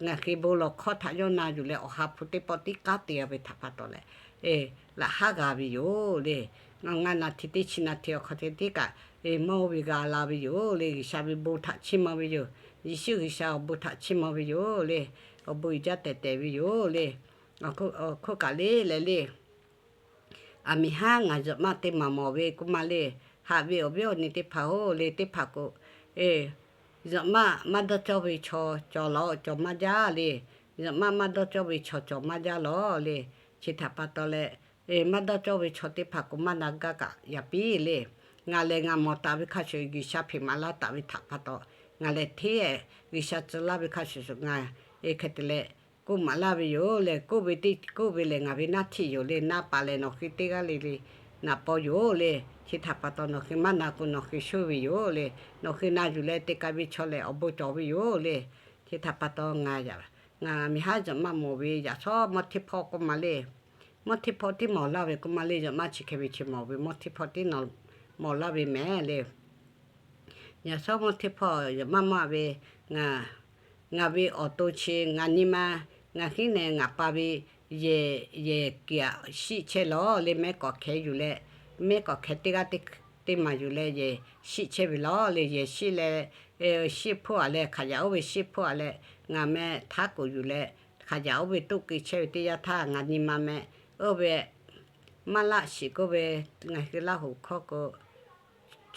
Ngaˬ hui bon lawˬ hkawˇ htaꞈ yawˇ na yuˬ leh Awˬ ha hpu teˇ pawˆ tiˉ kanˉ te ve htaꞈ pa taw leh, laꞈ haˉ g'a ve yoˬ le. Ngaˬ naˍ htiꞈ teˇ chi naˍ htiꞈ awˬ hk'aw ceh tiˉ kaꞈ mawˇ ve g'a la ve yoˬ le. G'uiˬsha ve bon htaꞈ chiˇ mvuh ve yoˬ. Yeˍsuˆ G'uiˬsha awˬ bon htaꞈ chiˇ mvuh ve yoˬ le. Awˬ bon uiˍ jaˇ tehˬ tehˬ ve yoˬ le. Awˬ hk'oˆ kaꞈ le leh le aˬ miˍ haˉ ngaˬ zuhꞈ maˆ teˇ maˬ mawˬ ve k'oˆ ma le. Haꞈ ve awˬ viˉ awˬ nyi teˇ hpaˍ-oˬ le, teˇ hpaˍ k'o, zuhꞈ maˆ maˇ dawˇ cawˇ ve chaw cawˬ lawˬ cawˬ maˇ jaˇ le. Zuhꞈ maˆ maˇ dawˇ cawˇ ve chaw cawˬ maˇ jaˇ lawˬ le. Chi htaꞈ pa taw leh, maˇ dawˇ cawˇ ve chaw teˇ hpaˍ k'o maˇ na gaˇ kaꞈ yaꞈ piˇ le. Ngaˬ lehˬ ngaˬ mawˬ taˍ ve hk'a shuˍ G'uiˬsha hpeꞈ maˍ laˇ taˍ ve htaꞈ pa taw, ngaˬ lehˬ hteˇ G'uiˬsha tcuh laˇ ve hk'a shuˍ shuˍ ngaˬ hk'e te leh k'oˆ maˍ laˇ ve yoˬ le. K'oˆ ve teˇ k'oˆ ve lehˬ ngaˬ ve naˆ htiˆ yoˬ le. Naˆ pa lehˬ nawˬ hui teˇ g'aˇ le le naꞈ paw yoˬ le. Chi htaꞈ pa taw nawˬ hui maˇ na k'o nawˬ hui shuˇ ve yoˬ le. Nawˬ hui na yuˬ leh te k'ai ve chaw lehˬ awˬ bon cawˬ ve yoˬ le. Chi htaꞈ pa taw ngaˬ, ngaˬ miˬ haˉ zuhꞈ maˆ mawˬ ve yaꞈ shawˉ mawˇ hteˇ hpawˇ k'oˆ ma le. Mawˇ hteˇ hpawˇ tiˉ mawˬ laˇ ve k'oˆ ma le. Zuhꞈ maˆ chi hk'e ve chi mawˬ ve mawˇ hteˇ hpawˇ tiˉ mawˬ laˇ ve mehˍ le. Yaꞈ shawˉ mawˇ hteˇ hpawˇ zuhꞈ maˆ maˇ ve, ngaˬ ve awˬ to chi ngaˬ nyi ma, ngaˬ hiˉ nehˬ ngaˬ pa ve yehˬ, yehˬ kiˬ aꞈ shiˆ chehˇ lawˬ le. Mehˉ k'awꞈ hkeh yuˬ leh, mehˉ k'awꞈ hkeh teˇ g'aˇ teˇ maˬ yuˬ leh yehˬ shiˆ chehˇ ve lawˬ le. Yehˬ shiˆ leh, shiˆ hpfuhˇ aꞈ leh hk'aˬ yaꞈ oˇ ve shiˆ hpfuhˇ aꞈ leh ngaˬ meh htaˉ k'oˍ yuˬ leh hk'aˬ yaꞈ oˇ ve toˇ keu chehˇ ve teˇ yanˇ htaˇ ngaˬ nyi ma meh oˇ ve maˇ laˆ shiˍ k'oˆ ve, ngaˬ hui Laˇ huˍ hkawˇ k'o,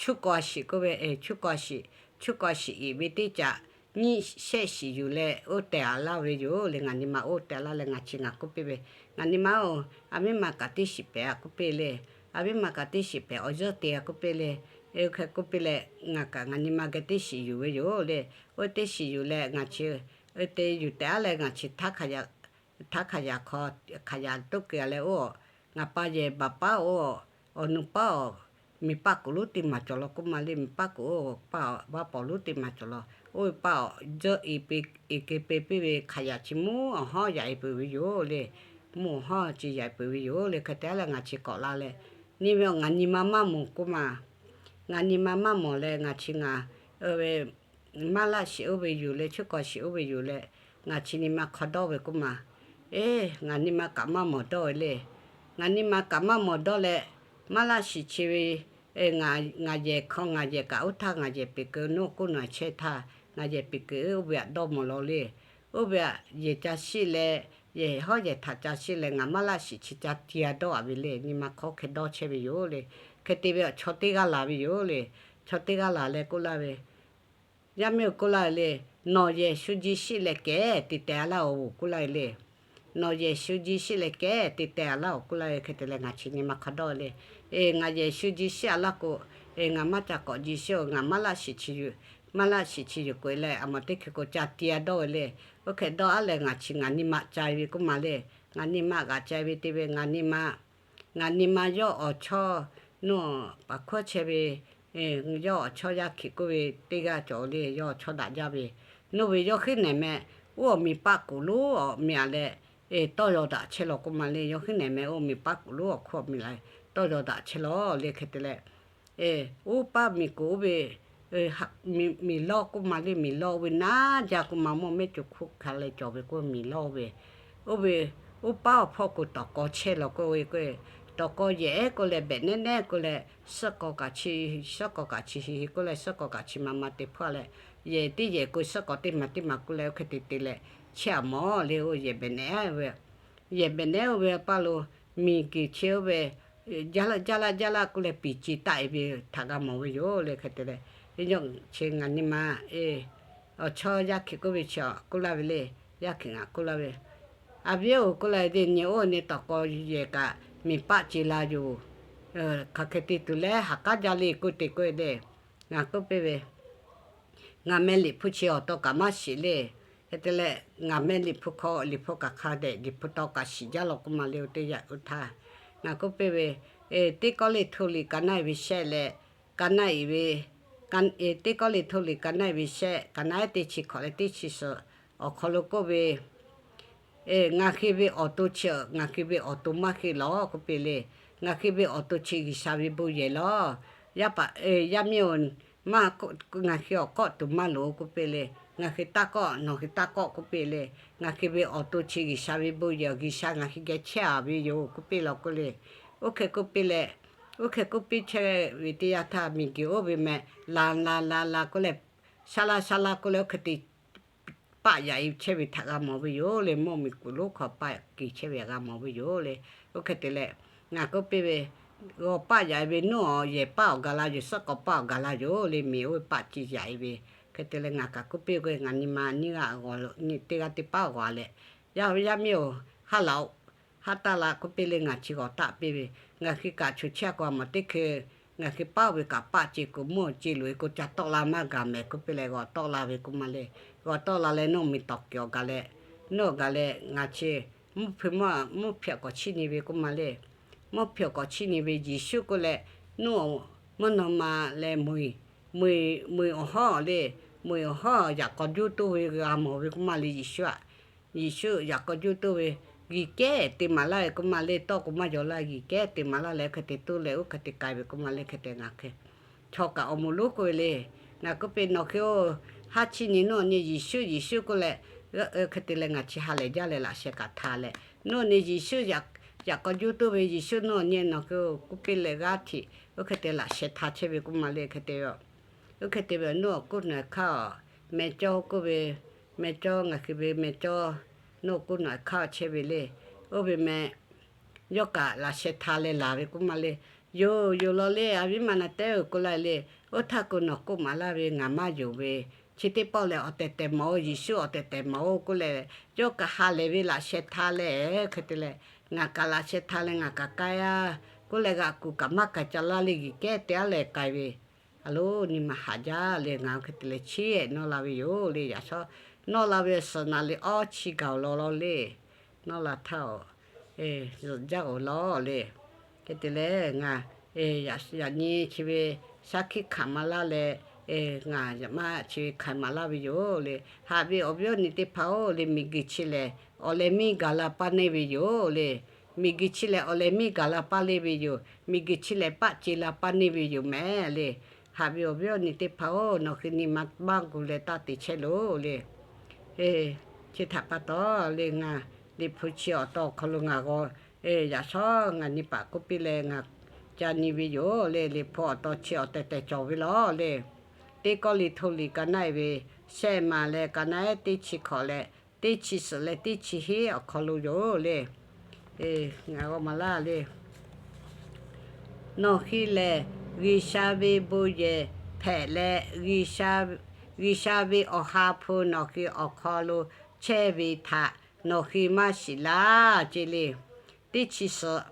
chuˇ k'aw shiˍ k'oˆ ve, chuˇ k'aw shiˍ, chuˇ k'aw shiˍ iˍ ve teˇ caꞈ nyiˇ shehˆ shiˍ yuˬ leh oˇ tehˬ aꞈ laˇ ve yoˬ le. Ngaˬ nyi ma oˇ tehˬ laˇ leh ngaˬ chi ngaˬ k'oˆ piˇ ve, ngaˬ nyi ma-oˬ, aˬ miˇ ma kaꞈ teˇ shiˍ pehˍ aꞈ k'oˆ piˇ le. Aˬ miˇ ma kaꞈ teˇ shiˍ pehˍ awˬ yawˇ te aꞈ k'oˆ piˇ le. Oˇ hk'e k'oˆ piˇ leh ngaˬ kaꞈ ngaˬ nyi ma geh teˇ shiˍ yuˬ ve yoˬ le. Oˇ teˇ shiˍ yuˬ leh ngaˬ chi oˇ te yuˬ tehꞈ aˉ leh ngaˬ chi htaˉ hk'aˬ yaꞈ hk'aw hk'aˬ yaꞈ toˇ keu aꞈ leh oˇ, ngaˬ pa yehˬ baˬ paˉ oˇ, awˬ nu paˉ awˬ, miˬ paˆ kuˬ lonˉ teˇ maˬ cawˬ law k'oˆ ma le. Miˬ paˆ kuˬ oˇ, paˆ awˬ vaˇ pawˍ lonˉ teˇ maˬ cawˬ law. Oˇ ve paˆ awˬ jawˇ e pe, e ke pe piˇ ve hk'aˬ yaꞈ chi mvuhˇ awˬ hawˉ yaꞈ e peuˬ ve yoˬ le. Mvuhˇ awˬ hawˉ chi yaꞈ e peuˬ ve yoˬ le. Hk'e te aˉ leh ngaˬ chi k'awꞈ la leh, nyi ve awˬ ngaˬ nyi ma maˇ mawˬ k'oˆ ma. Ngaˬ nyi ma maˇ mawˬ leh ngaˬ chi ngaˬ oˇ ve maˇ laˆ shiˍ oˇ ve yuˬ leh chuˇ k'aw shiˍ oˇ ve yuˬ leh ngaˬ chi nyi ma hk'aw dawˇ ve k'oˆ ma. Eˇ, ngaˬ nyi ma kaꞈ maˇ mawˬ dawˇ ve le. Ngaˬ nyi ma kaꞈ maˇ mawˬ dawˇ leh, maˇ laˆ shiˍ chi ve Ngaˬ yehˬ hk'aw ngaˬ yehˬ kaꞈ oˇ htaˇ ngaˬ yehˬ peꞈ keu, nawˬ k'oˆ nawˬ chehˇ htaˇ ngaˬ yehˬ peꞈ keu, oˇ ve htaꞈ dawˇ mawˬ law le. Oˇ ve htaꞈ yehˬ ca shiˆ leh, yehˬ hawˉ yehˬ htaꞈ ca shiˆ leh ngaˬ maˇ laˆ shiˍ chi ca ti a dawˇ a ve le. Nyi ma hk'aw hk'e dawˇ chehˇ ve yoˬ le. Hk'e te ve awˬ chaw teˇ g'aˇ laˬ ve yoˬ le. Chaw teˇ g'aˇ laˬ leh k'oˆ laˇ ve, Yaˇ miˇ-oˬ, k'oˆ laˇ ve le. Nawˬ yehˬ shu ji shiˆ leh kehˉ te teh a laˇ-oˬ, k'oˆ laˇ ve le. Nawˬ yehˬ shu ji shiˆ leh kehˉ te teh a laˇ-oˬ, k'oˆ laˇ ve. Hk'e te leh ngaˬ chi nyi ma hk'a dawˇ le. Eˬ, ngaˬ yehˬ shu ji shiˆ a laˇ k'o, eˬ, ngaˬ maˇ ca k'awꞈ ji shiˆ-oˬ. Ngaˬ maˇ laˆ shiˍ chi yuˬ, maˇ laˆ shiˍ chi yuˬ k'oꞈ-e leh, a mawˬ teˇ hkui k'o ca ti a dawˇ ve le. Oˇ hk'e dawˇ a leh ngaˬ chi ngaˬ nyi ma ca ve k'oˆ ma le. Ngaˬ nyi ma g'aꞈ ca ve te ve ngaˬ nyi ma Ngaˬ nyi ma yawˇ awˬ chawˇ, nawˬ paˍ hkuˇ chehˇ ve, yawˇ awˬ chawˇ Yaˇ hkiꞈ k'oˆ ve teˇ g'aˇ cawˬ le. Yawˇ awˬ chawˇ daꞈ jaˇ ve, nawˬ ve yawˇ heuˆ nehˬ meh, oˇ awˬ miˬ paˆ k'oˍ lonˉ awˬ miˬ a leh, tawˇ yaw daꞈ chehˇ law k'oˆ ma le. Yawˇ heuˆ nehˬ meh oˇ miˬ paˆ k'oˍ lonˉ awˬ hk'oˆ awˬ miˬ la, tawˇ yaw daꞈ chehˇ law le. Hk'e te leh, oˇ paˆ miˬ k'oˍ oˇ ve miˬ lawˇ k'oˆ ma le. Miˬ lawˇ oˇ ve naˉ jaˇ k'oˆ ma, mawˇ mehˆ co hkuˇ hk'a leh cawˬ ve k'oˆ miˬ lawˇ oˇ ve, oˇ ve, oˇ paˆ awˬ hpawˇ k'o tawˍ k'aw chehˇ law k'oˆ ve k'o, tawˍ k'aw yehˬ ehˉ k'oˆ leh behꞈ nehˉ nehˉ k'oˆ leh, suhˉ k'aw kaꞈ chi, suhˉ k'aw kaꞈ chi hi hi k'oˆ leh, suhˉ k'aw kaꞈ chi ma ma te hpawˇ leh, yehˬ teˇ yehˬ k'o suhˉ k'aw teˇ ma teˇ ma k'oˆ leh, oˇ hk'e te te leh chehˇ a mawˬ le. Oˇ yehˬ behꞈ nehˉ oˇ ve, yehˬ behꞈ nehˉ oˇ ve paˇ lo miˬ guiˬ chi oˇ ve, jaˇ laˇ jaˇ laˇ jaˇ laˇ k'oˆ leh piˍ ce taˆ e ve htaꞈ g'a mawˬ ve yoˬ le. Hk'e te leh, chi ngaˬ nyi ma, awˬ chawˇ Yaˇ hkiꞈ k'oˆ ve chi k'oˆ laˇ ve le. Yaˇ hkiꞈ ngaˬ k'oˆ laˇ ve, A viˉ-oˬ, k'oˆ laˇ ve, nyi oˇ nyi tawˍ k'aw yehˬ kaꞈ miˬ paˆ ce la yoˬ. Hk'aˬ hk'e te tuˬ leh ha k'aˉ jaˇ le k'oˆ te k'oˆ ve le. Ngaˬ k'oˆ piˇ ve, Ngaˬ meh Liꞈ hpu chi awˬ taw kaꞈ maˇ shiˍ le. Hk'e te leh ngaˬ meh Liꞈ hpu hk'aw Liꞈ hpu kaꞈ hk'a dehꞈ Liꞈ hpu taw kaꞈ shiˍ jaˇ law k'oˆ ma le. Oˇ teˇ yanˇ oˇ htaˇ ngaˬ k'oˆ piˇ ve, Teˇ Kawˇrenˍhtuˆ liꞈ ka naˉ e ve shehˆ leh, ka naˉ e ve, Teˇ Kawˇrenˍhtuˆ liꞈ ka naˉ e ve shehˆ, ka naˉ ehˉ teˇ chi hkawꞈ leh teˇ chi suhˍ awˬ hk'aw lo k'oˆ ve, Ngaˬ hui ve awˬ to chi, ngaˬ hui ve awˬ to maˇ heˆ lawˬ k'oˆ piˇ le. Ngaˬ hui ve awˬ to chi G'uiˬsha ve bon yehˬ lawˬ. Yaˇ paˍ, yaˇ miˇ-oˬ, maˇ, ngaˬ hui awˬ kawˆ tuˬ maˇ loˍ k'oˆ piˇ le. Ngaˬ hui taˇ kawˆ, nawˬ hui taˇ kawˆ k'oˆ piˇ le. Ngaˬ hui ve awˬ to chi G'uiˬsha ve bon yehˬ, G'uiˬsha ngaˬ hui geh chehˇ a ve yoˬ k'oˆ piˇ law k'oˆ le. Oˇ hk'e k'oˆ piˇ leh, oˇ hk'e k'oˆ piˇ chehˇ ve teˇ yanˇ htaˇ, miˬguiˬ oˇ ve meh la la la la k'oˆ leh, sha la sha la k'oˆ leh, oˇ hk'e te paˆ yaꞈ e chehˇ ve htaꞈ g'a mawˬ ve yoˬ le. Mawˇ miˬguiˬ lonˉ hk'aw paˆ yaꞈ keu chehˇ ve htaꞈ g'a mawˬ ve yoˬ le. Oˇ hk'e te leh, ngaˬ k'oˆ piˇ ve, g'aw paˆ yaꞈ e ve nawˬ yehˬ paˆ awˬ gaˬ la yoˬ, suhˉ k'aw paˆ awˬ gaˬ la yoˬ le. Miˬ oˇ ve paˆ ce yaꞈ e ve. Hk'e te leh ngaˬ kaꞈ k'oˆ piˇ k'o, ngaˬ nyi ma nyiˇ g'aˇ g'aw, teˇ g'aˇ teˇ paˉ g'aw leh, Yaˇ, yaˇ miˇ-oˬ, haˉ laꞈ-oꞈ, haˉ taˇ la k'oˆ piˇ le. Ngaˬ chi g'aw taˆ piˇ ve, ngaˬ hui kaꞈ choˬ chehˇ k'o a mawˬ teˇ hkui ngaˬ hui paˆ oˇ ve kaꞈ paˆ ce k'o, mvuhˇ ce loꞈ e k'o ca tawˆ la maˇ gaˬ mehˍ k'oˆ piˇ leh g'aw tawˆ la ve k'oˆ ma le. G'aw tawˆ la leh nawˬ miˬ tawˍ kiˬ awˬ gaˬ leh, nawˬ awˬ gaˬ leh ngaˬ chi mvuhˇ hpui mvuhˇ hpehꞈ k'awꞈ chiˇ nyi ve k'oˆ ma le. Mvuhˇ hpehꞈ k'awꞈ chiˇ nyi ve Yeˍsuˆ k'oˆ leh, nawˬ mvuhˇ naw ma leh mvuhˇ, mvuhˇ awˬ hawˉ le, mvuhˇ awˬ hawˉ yaꞈ k'aw juˇ toˇ ve g'a mawˬ ve k'oˆ ma le. Yeˍsuˆ aꞈ, Yeˍsuˆ yaꞈ k'aw juˇ toˇ ve, g'uiˬ kehˉ te maˍ laˇ ve k'oˆ ma le. Tawˇ k'o maˇ yaw laˇ, g'uiˬ kehˉ te maˍ laˇ leh oˇ hk'e te toˇ leh oˇ hk'e te k'ai ve k'oˆ ma le. Hk'e te ngaˬ hk'e chaw kaꞈ awˬ moˍ lonˉ k'oˆ ve le. Ngaˬ k'oˆ piˇ, nawˬ hk'e oˇ haˉ chiˇ nyi, nawˬ nyi Yeˍsuˆ, Yeˍsuˆ k'oˆ leh, hk'e te leh ngaˬ chi ha lehˬ jaˇ leh laꞈ sheh kaꞈ htaꞈ leh, nawˬ nyi Yeˍsuˆ yaꞈ k'aw juˇ toˇ ve Yeˍsuˆ nawˬ nyi, nawˬ hk'e oˇ k'oˆ piˇ leh g'aˇ hteꞈ oˇ hk'e te laꞈ sheh htaꞈ chehˇ ve k'oˆ ma le. Hk'e te oˇ hk'e te ve nawˬ awˬ hk'oˆ nawˬ hk'aˇ meh cawˇ k'oˆ ve, meh cawˇ ngaˬ hui ve meh cawˇ, nawˬ awˬ hk'oˆ nawˬ hk'aˇ chehˇ ve le. Oˇ ve meh yawˇ kaꞈ laꞈ sheh htaꞈ leh laˬ ve k'oˆ ma le. Yoˬ yoˬ law le, a viˉ ma na tehˉ-oˬ k'oˆ laˇ le. Oˇ htaˇ k'o nawˬ k'oˆ maˍ laˇ ve ngaˬ maˇ yonˍ ve, chi teˇ pawˆ lehˬ awˬ tehˬ tehˬ mawˬ-oˬ, Yeˍsuˆ awˬ tehˬ tehˬ mawˬ-oˬ k'oˆ leh, yawˇ kaꞈ ha lehˬ ve laꞈ sheh htaꞈ leh, hk'e te leh ngaˬ kaꞈ laꞈ sheh htaꞈ leh ngaˬ kaꞈ k'ai-a k'oˆ leh, g'aꞈ kuˬ kaꞈ maˇ k'ai ca laˇ le, g'uiˬ kehˉ te aˉ leh k'ai ve. A lo, nyi ma haꞈ jaˇ le, ngaˬ hk'e te leh chiˇ ehˍ nawˇ la ve yoˬ le. Yaꞈ shawˉ nawˇ la ve suhˍ naˍ liꞈ awˇ chi gaˬ-oˬ law law le. Nawˇ la htaˇ-oˬ, zuhꞈ jaˇ-oˬ law le. Hk'e te leh ngaˬ yaꞈ nyi chi ve shaˉ hkiˆ hkanˍ maˍ laˇ leh, ngaˬ yaꞈ maˇ chi ve hkanˍ maˍ laˇ ve yoˬ le. Haꞈ ve awˬ viˉ awˬ nyi teˇ hpaˍ-oˬ le, miˬguiˬ chi lehˬ awˬ leh miˇ gaˬ la paˇ neˇ ve yoˬ le. Miˬguiˬ chi lehˬ awˬ leh miˇ gaˬ la paˇ neˇ ve yoˬ. Miˬguiˬ chi lehˬ paˆ ce la paˇ neˇ ve yoˬ mehˍ le. Haꞈ ve awˬ viˉ awˬ nyi teˇ hpaˍ-oˬ, nawˬ hui nyi ma maˇ gu leh taˇ te chehˇ loˬ le. Chi htaꞈ pa taw le, ngaˬ Liꞈ hpu chi awˬ taw awˬ hk'aw lo ngaˬ g'aw, yaꞈ shawˉ ngaˬ nyi paˍ k'oˆ piˇ leh ngaˬ ca nyi ve yoˬ le. Liꞈ hpu awˬ taw chi awˬ tehˬ tehˬ cawˬ ve lawˬ le. Teˇ Kawˇrenˍhtuˆ liꞈ ka naˆ e ve shehˆ ma leh ka naˆ ehˉ teˇ chi hkawꞈ leh teˇ chi suhˍ leh teˇ chi hiˉ awˬ hk'aw lo yoˬ le. Ngaˬ g'a maˍ laˇ le. Nawˬ hui lehˬ, G'uiˬsha ve bon yehˬ hpehꞈ leh, G'uiˬsha ve Awˬ ha hpu nawˬ hui awˬ hk'aw lo chehˇ ve htaꞈ nawˬ hui maˇ shiˍ laˇ ce le. Teˇ chi suhˍ,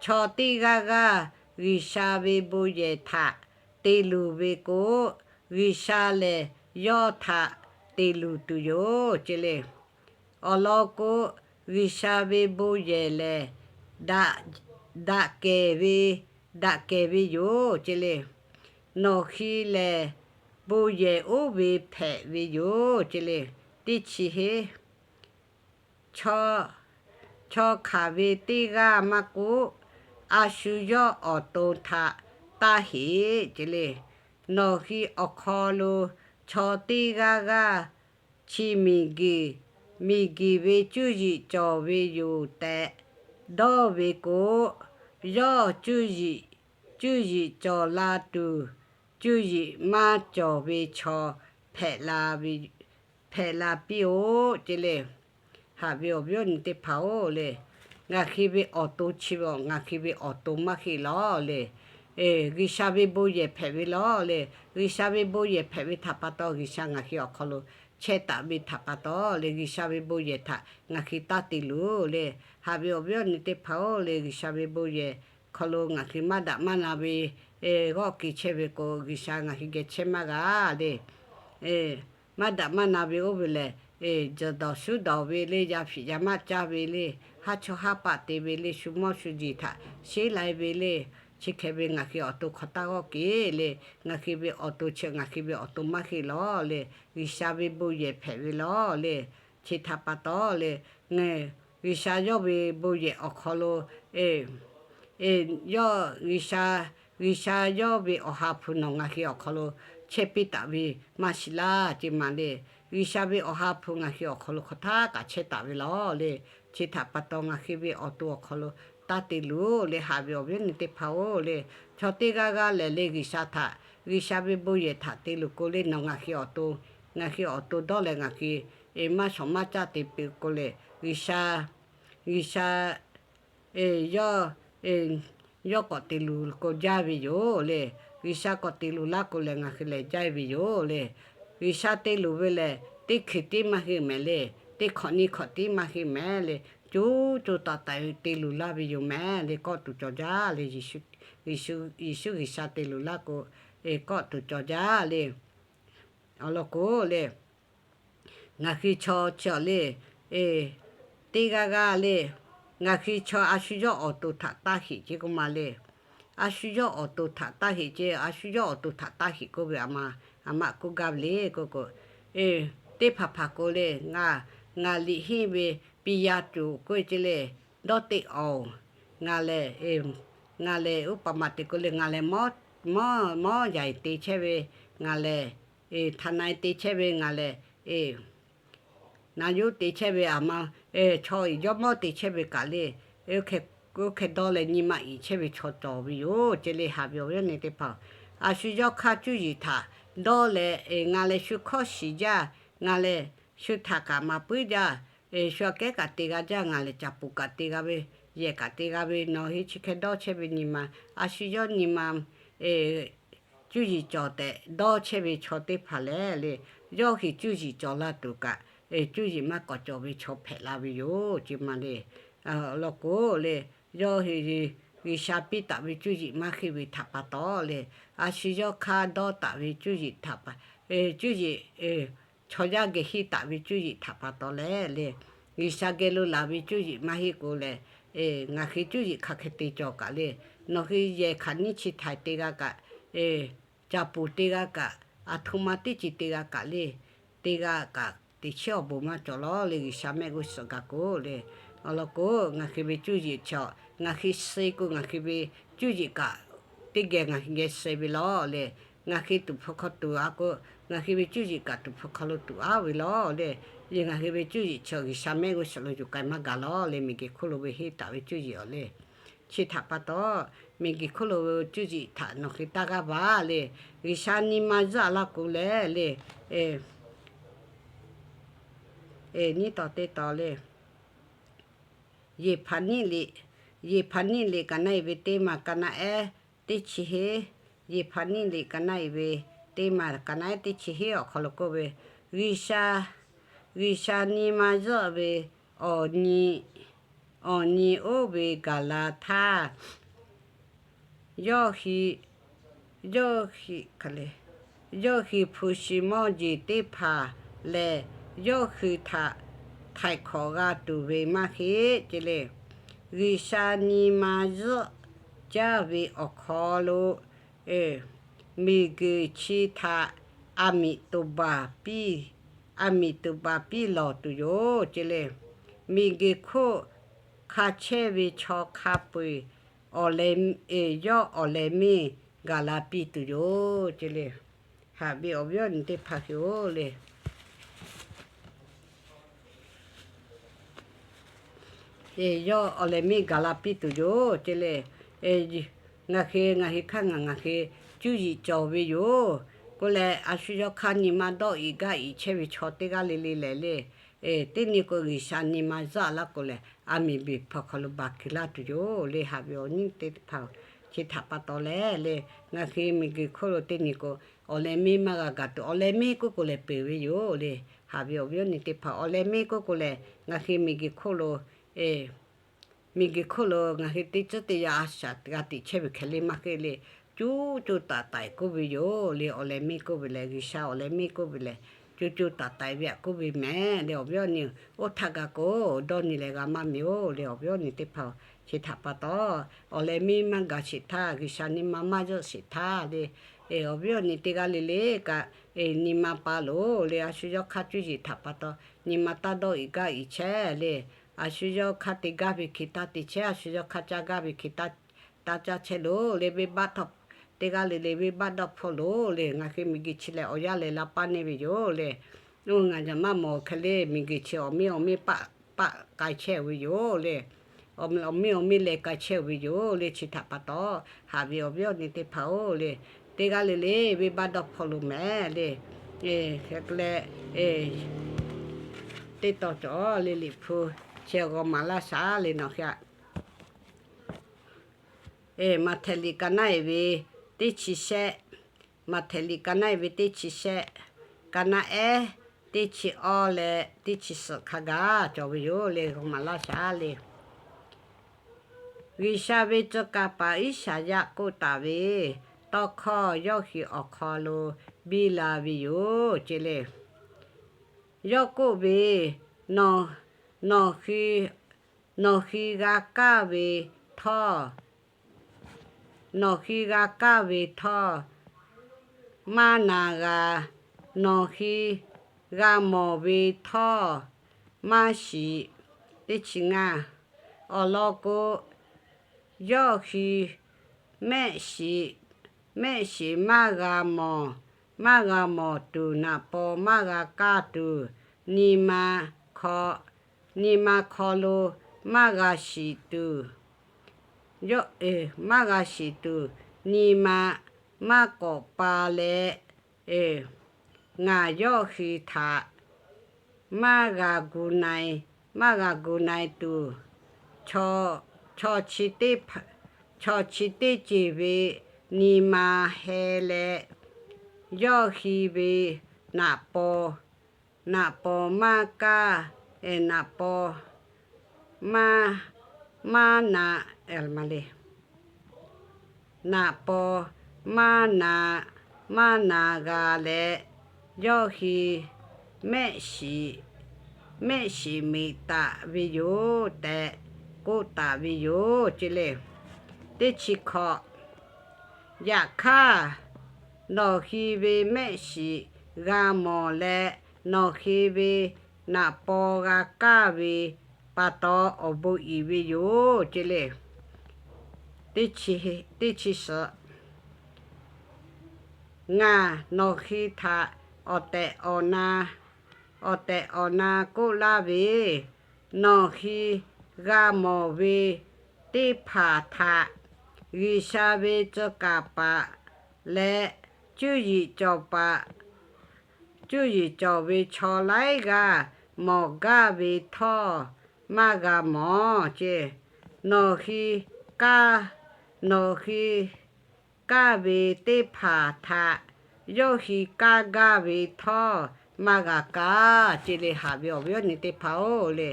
chaw teˇ g'aˇ g'aˇ G'uiˬsha ve bon yehˬ htaꞈ te luˬ ve k'o, G'uiˬsha lehˬ yawˇ htaꞈ te luˬ tuˬ yoˬ ce le. Awˬ lawn k'o, G'uiˬsha ve bon yehˬ lehˬ, daꞈ kehˬ ve, daꞈ kehˬ ve yoˬ ce le. Nawˬ hui lehˬ, bon yehˬ oˇ ve hpehꞈ ve yoˬ ce le. Teˇ chi hiˉ, chaw hkanˍ ve teˇ g'aˇ maˇ k'oˆ, a shu yawˇ awˬ to htaꞈ taˇ heꞈ ce le. Nawˬ hui awˬ hk'aw lo chaw teˇ g'aˇ g'aˇ chi miˬguiˬ, miˬguiˬ ve cuˇ yiˍ cawˬ ve yoˬ tehꞈ dawˇ ve k'o, yawˇ cuˇ yiˍ cawˬ la tuˬ, cuˇ yiˍ maˇ cawˬ ve chaw hpehꞈ la piˇ-oˆ ce le. Haꞈ ve awˬ viˉ awˬ nyi teˇ hpaˍ-oˬ le, ngaˬ hui ve awˬ to chi ve, ngaˬ hui ve awˬ to maˇ heˆ lawˬ le. G'uiˬsha ve bon yehˬ hpehꞈ ve lawˬ le. G'uiˬsha ve bon yehˬ hpehꞈ ve htaꞈ pa taw, G'uiˬsha ngaˬ hui awˬ hk'aw lo chehˇ taˍ ve htaꞈ pa taw le, G'uiˬsha ve bon yehˬ htaꞈ ngaˬ hui taˇ te luˬ le. Haꞈ ve awˬ viˉ awˬ nyi teˇ hpaˍ-oˬ le, G'uiˬsha ve bon yehˬ hk'aw lo ngaˬ hui maˇ daꞈ maˇ na ve g'awˇ keu chehˇ ve k'o, G'uiˬsha ngaˬ hui geh chehˇ maˇ g'a le. Maˇ daꞈ maˇ na ve oˇ ve lehˬ, jawˬ dawˬ shuˉ dawˬ ve le, yaˇ hpiꞈ yaˇ maˇ caˇ ve le, haˉ chawˇ haˉ paˆ te ve le, shu mawˇ shu jeˬ htaꞈ sheˉ lai ve le. Chi hk'e ve ngaˬ hui awˬ to hk'aw taˇ g'awˇ keu le. Ngaˬ hui ve awˬ to chi ngaˬ hui ve awˬ to maˇ heˆ lawˬ le. G'uiˬsha ve bon yehˬ hpehꞈ ve lawˬ le. Chi htaꞈ pa taw le, G'uiˬsha yawˇ ve bon yehˬ awˬ hk'aw lo, yawˇ G'uiˬsha, G'uiˬsha yawˇ ve Awˬ ha hpu nawˬ ngaˬ hui awˬ hk'aw lo chehˇ piˇ taˍ ve maˇ shiˍ laˇ ce maˬ le. G'uiˬsha ve Awˬ ha hpu ngaˬ hui awˬ hk'aw lo hk'aw htaˇ kaꞈ chehˇ taˍ ve lawˬ le. Chi htaꞈ pa taw ngaˬ hui ve awˬ to awˬ hk'aw lo taˇ te luˬ le. Haꞈ ve awˬ viˉ awˬ nyi teˇ hpaˍ-oˬ le, chaw teˇ g'aˇ g'aˇ lehˬ le, G'uiˬsha htaꞈ, G'uiˬsha ve bon yehˬ htaꞈ te luˬ k'o le, nawˬ ngaˬ hui awˬ to, ngaˬ hui awˬ to dawˇ leh ngaˬ hui maˇ shawˍ maˇ caˇ te peuˬ k'o le, G'uiˬsha, G'uiˬsha yawˇ, yawˇ k'awꞈ te luˬ k'o jaˇ ve yoˬ le. G'uiˬsha k'awꞈ te luˬ laˇ k'o lehˬ ngaˬ hui lehˬ jaˇ ve yoˬ le. G'uiˬsha te luˬ ve lehˬ, teˇ hkui tiˉ maˇ heˆ mehˍ le. Teˇ hkawꞈ nyiˇ hkawꞈ tiˉ maˇ heˆ mehˍ le. Co co taiˍ taiˍ te luˬ laˇ ve yoˬ mehˍ le. Kawˆ tuˬ cawˬ jaˇ le. Yeˍsuˆ G'uiˬsha te luˬ laˇ k'o, kawˆ tuˬ cawˬ jaˇ le. Awˬ lawn k'o le, ngaˬ hui chaw chi awˬ le, teˇ g'aˇ g'aˇ le, ngaˬ hui chaw a shu yawˇ awˬ to htaꞈ taˇ heꞈ ce k'oˆ ma le. A shu yawˇ awˬ to htaꞈ taˇ heꞈ ce, a shu yawˇ awˬ to htaꞈ taˇ heꞈ k'oˆ ve a ma, a ma k'oˆ gaˇ ve le k'oˆ k'o, teˇ hpaˍ hpaˍ k'o le, ngaˬ, ngaˬ liꞈ henˇ ve piˇ yaˇ tuˬ k'oˆ ce le, dawˇ teˇ awˬ, ngaˬ lehˬ, ngaˬ lehˬ uˉ paˍ maˍ te k'o le, ngaˬ lehˬ mawˇ, mawˇ yaiˬ te chehˇ ve, ngaˬ lehˬ htaꞈ na e te chehˇ ve, ngaˬ lehˬ na yuˇ te chehˇ ve a ma, chaw iˍ jawˇmawˇ te chehˇ ve kaꞈ le, oˇ hk'e dawˇ leh nyi ma iˍ chehˇ ve chaw cawˬ ve yoˬ ce le. Haꞈ ve awˬ viˉ awˬ nyi teˇ hpaˍ, a shu yawˇ hk'aˇ cuˇ yiˍ htaꞈ dawˇ leh, ngaˬ lehˬ shu hkawˇ shiˍ jaˇ, ngaˬ lehˬ shu htaꞈ kaꞈ maˍ puiˉ jaˇ, shu aꞈ kehˉ kaꞈ te g'a jaˇ, ngaˬ lehˬ caˍ puˍ kaꞈ te g'a ve, yehˬ kaꞈ te g'a ve, nawˬ hui chi hk'e dawˇ chehˇ ve nyi ma, a shu yawˇ nyi ma cuˇ yiˍ cawˬ tehꞈ dawˇ chehˇ ve chaw teˇ hpaˍ lehˬ le, yawˇ hui cuˇ yiˍ cawˬ la tuˬ kaꞈ, cuˇ yiˍ maˇ k'awꞈ cawˬ ve chaw hpehꞈ la ve yoˬ ce ma le. Awˬ lawn k'o le, yawˇ hui G'uiˬsha piˇ taˍ ve cuˇ yiˍ maˇ heˆ ve htaꞈ pa taw le, a shu yawˇ hk'aˇ dawˇ taˍ ve cuˇ yiˍ htaꞈ pa, cuˇ yiˍ chaw yaˇ geh henˇ taˍ ve cuˇ yiˍ htaꞈ pa taw leh le, G'uiˬsha geh lo laˬ ve cuˇ yiˍ maˇ heˆ k'o lehˬ, ngaˬ hui cuˇ yiˍ hk'aˬ hk'e te cawˬ kaꞈ le. Nawˬ hui yehˬ hk'aˬ nyiˇ chi htaiˍ te g'a kaꞈ, caˍ puˍ te g'a kaꞈ, aˬ htoꞈ ma teˇ ceuˬ te g'a kaꞈ le, te g'a kaꞈ teꞈ chiˉ awˬ bon maˇ cawˬ lawˬ le. G'uiˬsha mehˆ g'uˇ suhˍ gaˬ k'o le, awˬ lawn k'o ngaˬ hui ve cuˇ yiˍ chaw ngaˬ hui suh k'o ngaˬ hui ve cuˇ yiˍ kaꞈ teˇ geh ngaˬ hui geh suh ve lawˬ le. Ngaˬ hui tuˍ hpfuh hk'aw tuˍ a k'o, ngaˬ hui ve cuˇ yiˍ kaꞈ tuˍ hpfuh hk'aw lo tuˍ aˉ ve lawˬ le. Ngaˬ hui ve cuˇ yiˍ chaw G'uiˬsha mehˆ g'uˇ suhˍ lo yuˬ k'ai maˇ gaˬ lawˬ le. Miˬguiˬ hk'oˆ lo ve henˇ taˍ ve cuˇ yiˍ awˬ le, Chi htaꞈ pa taw, miˬguiˬ hk'oˆ lo cuˇ yiˍ htaꞈ nawˬ hk'e taˇ g'aˇ baˬ le. G'uiˬsha nyi ma zuhˆ laˇ k'o leh le, nyiˇ taw teˇ taw le, Yeˍhpaˍniˆ liꞈ, Yeˍhpaˍniˆ liꞈ kaˍ naˆ iˍ ve teˇ maˬ kaˍ naˆ ehˉ teˇ chi heˉ, Yeˍhpaˍniˆ liꞈ kaˍ naˆ iˍ ve teˇ maˬ kaˍ naˆ ehˉ teˇ chi heˉ awˬ hk'aw lo k'oˆ ve, G'uiˬsha, G'uiˬsha nyi ma zuhˆ ve awˬ nyi, awˬ nyi oˇ ve gaˬ la htaˇ, yawˇ hui, yawˇ hui hpu shi mawˇ jeˬ teˇ hpaˍ lehˬ, yawˇ hui htaꞈ htaiˍ hkawꞈ g'a tuˬ ve maˇ heˆ ce le. G'uiˬsha nyi ma zuhˆ jaˇ ve awˬ hk'aw lo miˬguiˬ chi htaꞈ aˬ miˍ toˍ baˬ piˇ, aˬ miˍ toˍ baˬ piˇ lawˬ tuˬ yoˬ ce le. Miˬguiˬ hk'oˆ hk'a chehˇ ve chaw hk'a peu-eˬ, awˬ leh, yawˇ awˬ leh miˇ gaˬ la piˇ tuˬ yoˬ ce le. Haꞈ ve awˬ viˉ awˬ nyi teˇ hpaˍ hui-oˬ le, yawˇ awˬ leh miˇ gaˬ la piˇ tuˬ yoˬ ce le. Ngaˬ hui, ngaˬ hui hk'aˇ ngaˬ, ngaˬ hui cuˇ yiˍ cawˬ ve yoˬ k'oˆ leh, a shu yawˇ hk'aˇ nyi ma dawˇ iˍ gaˇ iˍ chehˇ ve chaw teˇ g'aˇ le le lehˬ le, teˇ nyi k'o G'uiˬsha nyi ma zuhˆ laˇ k'o lehˬ, aˬ miˍ beˬ hpaˍ hk'aw lo baˬ kuiˬ laˇ tuˬ yoˬ le. Haꞈ ve awˬ nyi teˇ hpaˍ, chi htaꞈ pa taw leh le, ngaˬ hui miˬguiˬ hk'oˆ lo teˇ nyi k'o, awˬ leh miˇ maˇ g'a gaˬ tuˬ, awˬ leh miˇ k'oˆ k'o lehˬ peuˬ ve yoˬ le. Haꞈ ve awˬ viˉ awˬ nyi teˇ hpaˍ, awˬ leh miˇ k'oˆ k'o lehˬ ngaˬ hui miˬguiˬ hk'oˆ lo, miˬguiˬ hk'oˆ lo ngaˬ hui teˇ tcuhˉ teˇ yanˇ a shaꞈ g'a teꞈ chehˇ ve hkeh le maˇ heˆ le. Cuˇ cuˇ taˍ taiˍ k'oˆ ve yoˬ le. Awˬ leh miˇ k'oˆ ve lehˬ, G'uiˬsha awˬ leh miˇ k'oˆ ve lehˬ, cuˇ cuˇ taˍ taiˍ ve htaꞈ k'oˆ ve mehˍ le. Awˬ viˉ awˬ nyi, oˇ htaˇ g'a k'o dawˇ nyi leh g'a maˇ miˬ-oˬ le. Awˬ viˉ awˬ nyi teˇ hpaˍ, chi htaꞈ pa taw, awˬ leh miˇ maˇ gaˬ sheˍ htaˇ, G'uiˬsha nyi ma maˇ zuhˆ sheˍ htaˇ le, awˬ viˉ awˬ nyi teˇ g'aˇ le le kaꞈ, nyi ma pa loˬ le. A shu yawˇ hk'aˇ cuˇ yiˍ htaꞈ pa taw nyi ma taˇ dawˇ iˍ gaˇ iˍ chehˇ le. A shu yawˇ hk'aˇ te gaˇ ve hk'e taˇ te chehˇ, a shu yawˇ hk'aˇ caˇ gaˇ ve hk'e taˇ caˇ chehˇ loˬ le. Venˇbaˆ htaꞈ, teˇ g'aˇ le le venˇbaˆ dawˇ hpfuhˆ loˬ le. Ngaˬ hui miˬguiˬ chi lehˬ awˬ yanˇ lehˬ la paˇ neˇ ve yoˬ le. Oˇ ngaˬ yaꞈ maˇ mawˬ hkeh le, miˬguiˬ chi awˬ miˇ awˬ miˇ paˆ paˆ k'ai chehˇ ve yoˬ le. Awˬ miˇ awˬ miˇ leh k'ai chehˇ ve yoˬ le. Chi htaꞈ pa taw, haꞈ ve awˬ viˉ awˬ nyi teˇ hpaˍ-oˬ le, teˇ g'aˇ le le venˇbaˆ dawˇ hpfuhˆ loˬ mehˍ le. Hk'e leh, teˇ taw cawˬ le. Liꞈ hpu chi g'aw maˍ laˇ shaˍ le nawˬ hui-aꞈ. Maꞈhtehˍ liꞈ kaˍ naˆ iˍ ve teˇ chi shehˆ, Maꞈhtehˍ liꞈ kaˍ naˆ iˍ ve teˇ chi shehˆ, kaˍ naˆ ehˉ teˇ chi awˇ leh teˇ chi suhˍ hk'a gaˬ cawˬ ve yoˬ le. G'aw maˍ laˇ shaˍ le. G'uiˬsha ve tcuh kaˍ paˍ Iˉsaˍyaˆ k'oˆ taˍ ve tawˇ hkawˇ yawˇ hui awˬ hk'aw lo biˇ la ve yoˬ ce le. Yawˇ k'oˆ ve, nawˬ, nawˬ hui, nawˬ hui g'a kaˇ ve htawˇ, nawˬ hui g'a kaˇ ve htawˇ maˇ na g'a, nawˬ hui g'a mawˬ ve htawˇ maˇ shiˍ. Teˇ chi ngaˇ, awˬ lawn k'o, yawˇ hui mehˆ shiˍ, mehˆ shiˍ maˇ g'a mawˬ, maˇ g'a mawˬ tuˬ, naꞈ paw maˇ g'a kaˇ tuˬ, nyi ma hk'aw, nyi ma hk'aw lo maˇ g'a shiˍ tuˬ, yawˇ, maˇ g'a shiˍ tuˬ, nyi ma maˇ k'awꞈ pa leh, ngaˬ yawˇ hui htaꞈ maˇ g'a gu na-e, maˇ g'a gu na-e tuˬ, chaw, chaw chi teˇ hpaˍ, chaw chi teˇ ceuˬ ve nyi ma heh leh, yawˇ hui ve naꞈ paw, naꞈ paw maˇ kaˇ, naꞈ paw maˇ, maˇ na, le, naꞈ paw maˇ na, maˇ na g'a leh, yawˇ hui mehˆ shiˍ, mehˆ shiˍ miꞈ taˍ ve yoˬ tehꞈ k'oˆ taˍ ve yoˬ ce le. Teˇ chi hkawꞈ, yaꞈ hk'aˇ, nawˬ hui ve mehˆ shiˍ g'a mawˬ leh, nawˬ hui ve naꞈ paw g'a kaˇ ve pa taw awˬ bon iˍ ve yoˬ ce le. Teˇ chi, teˇ chi suhˍ, ngaˬ nawˬ hui htaꞈ awˬ tehˬ awˬ na, awˬ tehˬ awˬ na k'oˆ laˇ ve, nawˬ hui g'a mawˬ ve teˇ hpaˍ htaꞈ G'uiˬsha ve tcuh kaˍ paˍ leh cuˇ yiˍ cawˬ paˍ, cuˇ yiˍ cawˬ ve chaw laiˉ g'aˇ mawˬ gaˇ ve htawˇ maˇ g'a mawˬ ce. Nawˬ hui kaˇ, nawˬ hui kaˇ ve teˇ hpaˍ htaꞈ yawˇ hui kaˇ gaˇ ve htawˇ maˇ g'a kaˇ ce le. Haꞈ ve awˬ viˉ awˬ nyi teˇ hpaˍ-oˬ le,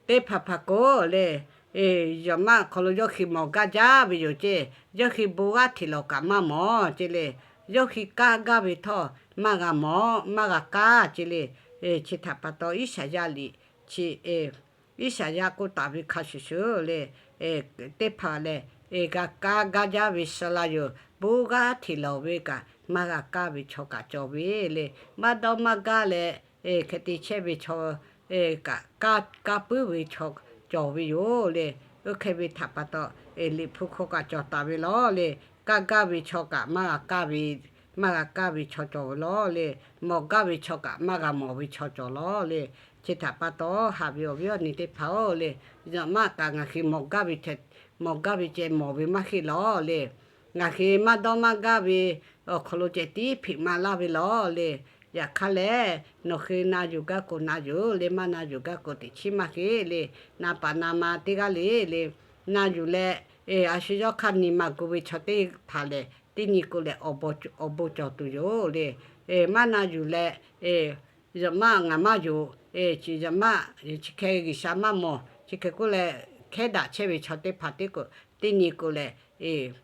teˇ hpaˍ hpaˍ k'o le, yaꞈ maˆ hk'aw lo yawˇ hui mawˬ gaˇ jaˇ ve yoˬ ce. Yawˇ hui bon g'aˇ hteꞈ lawˬ kaꞈ maˇ mawˬ ce le. Yawˇ hui kaˇ gaˇ ve htawˇ maˇ g'a mawˬ, maˇ g'a kaˇ ce le. Chi htaꞈ pa taw Iˉsaˍyaˆ liꞈ chi Iˉsaˍyaˆ k'oˆ taˍ ve hk'a shuˍ shuˍ le, teˇ hpaˍ lehˬ g'a kaˇ gaˇ jaˇ ve suh la yoˬ. Bon g'aˇ hteꞈ lawˬ ve kaꞈ maˇ g'a kaˇ ve chaw kaꞈ cawˬ ve le. Maˇ dawˇ maˇ gaˇ leh hk'e te chehˇ ve chaw kaꞈ, kaˇ puiˉ ve chaw cawˬ ve yoˬ le. Oˇ hk'e ve htaꞈ pa taw, Liꞈ hpu hk'aw kaꞈ cawˬ taˍ ve lawˬ le. Kaˇ gaˇ ve chaw kaꞈ maˇ g'a kaˇ ve, maˇ g'a kaˇ ve chaw cawˬ ve lawˬ le. Mawˬ gaˇ ve chaw kaꞈ maˇ g'a mawˬ ve chaw cawˬ lawˬ le. Chi htaꞈ pa taw haꞈ ve awˬ viˉ awˬ nyi teˇ hpaˍ-oˬ le, yaꞈ maˆ kaꞈ ngaˬ hui mawˬ gaˇ ve, mawˬ gaˇ ve ceh mawˬ ve maˇ heˆ lawˬ le. Ngaˬ hui maˇ dawˇ maˇ gaˇ ve awˬ hk'aw lo ceh tiˉ hpeꞈ maˍ laˇ ve lawˬ le. Yaꞈ hk'aˇ lehˬ, nawˬ hui na yuˬ gaˇ k'o na yuˬ le, maˇ na yuˬ gaˇ k'o teꞈ chiˉ maˇ heˆ le. Na paˍ na ma teˇ g'aˇ le le, na yuˬ leh, a shu yawˇ hk'aˇ nyi ma gu ve chaw teˇ hpaˍ lehˬ, teˇ nyi k'o lehˬ awˬ bon cawˬ tuˬ yoˬ le. Maˇ na yuˬ leh, yaꞈ maˆ ngaˬ maˇ yonˍ, yaꞈ maˆ chi hk'e G'uiˬsha maˇ mawˬ, chi hk'e k'oˆ leh hkehˉ daꞈ chehˇ ve chaw teˇ hpaˍ teˇ k'o, teˇ nyi k'o lehˬ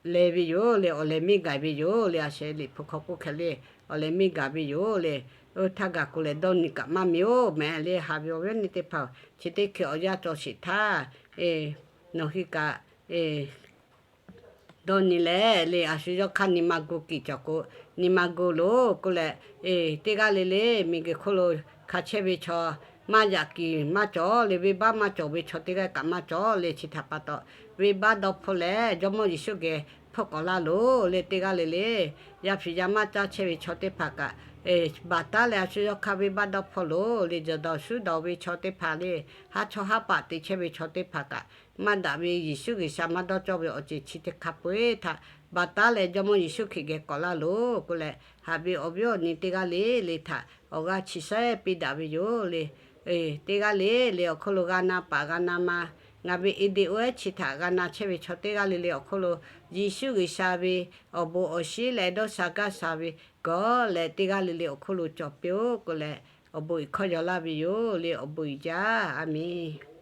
le ve yoˬ le, awˬ lehˬ miˇ gaˬ ve yoˬ le. A sheh Liꞈ hpu hk'aw k'oˆ hk'e le, awˬ lehˬ miˇ gaˬ ve yoˬ le. Oˇ htaˇ gaˬ k'o lehˬ dawˇ nyi kaꞈ maˇ miˬ-oˬ meh le. Haꞈ ve awˬ viˉ awˬ nyi teˇ hpaˍ, chi teˇ hkui awˬ yanˇ cawˬ sheˍ htaˇ, nawˬ hui kaꞈ dawˇ nyi leh le, a shu yawˇ hk'aˇ nyi ma gu kiˬ cawˬ k'o, nyi ma gu loˬ k'oˆ leh, teˇ g'aˇ le le miˬguiˬ hk'oˆ lo hk'a chehˇ ve chaw maˇ yaꞈ kiˬ maˇ cawˬ le, venˇbaˆ maˇ cawˬ ve chaw teˇ g'aˇ kaꞈ maˇ cawˬ le. Chi htaꞈ pa taw, venˇbaˆ dawˇ hpfuhˇ leh Jawˇmawˇ Yeˍsuˆ geh hpfuhˇ k'awꞈ laˇ loˬ le. Teˇ g'aˇ le le yaˇ hpu yaˇ maˇ caˇ chehˇ ve chaw teˇ hpaˍ kaꞈ, baˬ taˉ leh a shu yawˇ hk'aˇ venˇbaˆ dawˇ hpfuhˇ loˬ le. Jawˬ dawˬ shuˉ dawˬ ve chaw teˇ hpaˍ le, haˉ chawˇ haˉ paˍ te chehˇ ve chaw teˇ hpaˍ kaꞈ, maˇ daꞈ ve Yeˍsuˆ G'uiˬsha maˇ dawˇ cawˇ ve awˬ ceuˬ chi teˇ hk'a peu-eˬ htaꞈ baˬ taˉ leh Jawˇmawˇ Yeˍsuˆ Hkriꞈ geh k'awꞈ laˇ loˬ k'oˆ leh, haꞈ ve awˬ viˉ awˬ nyi teˇ g'aˇ le le htaꞈ awˬ g'aˇ chi shehˉ piˇ daꞈ ve yoˬ le. Teˇ g'aˇ le le awˬ hk'oˆ lo g'a na paˍ g'a na ma, ngaˬ ve e de oˇ ehˉ chi htaꞈ g'a na chehˇ ve chaw teˇ g'aˇ le le awˬ hk'oˆ lo Yeˍsuˆ G'uiˬsha ve awˬ bon awˬ shinˉ leh dawˇ sha gaˇ sha ve gawˬ leh teˇ g'aˇ le le awˬ hk'oˆ lo cawˬ piˇ-oˆ k'oˆ leh, awˬ bon iˍ hkawˇ yaw laˇ ve yoˬ le. Awˬ bon iˍ jaˇ. A menˬ.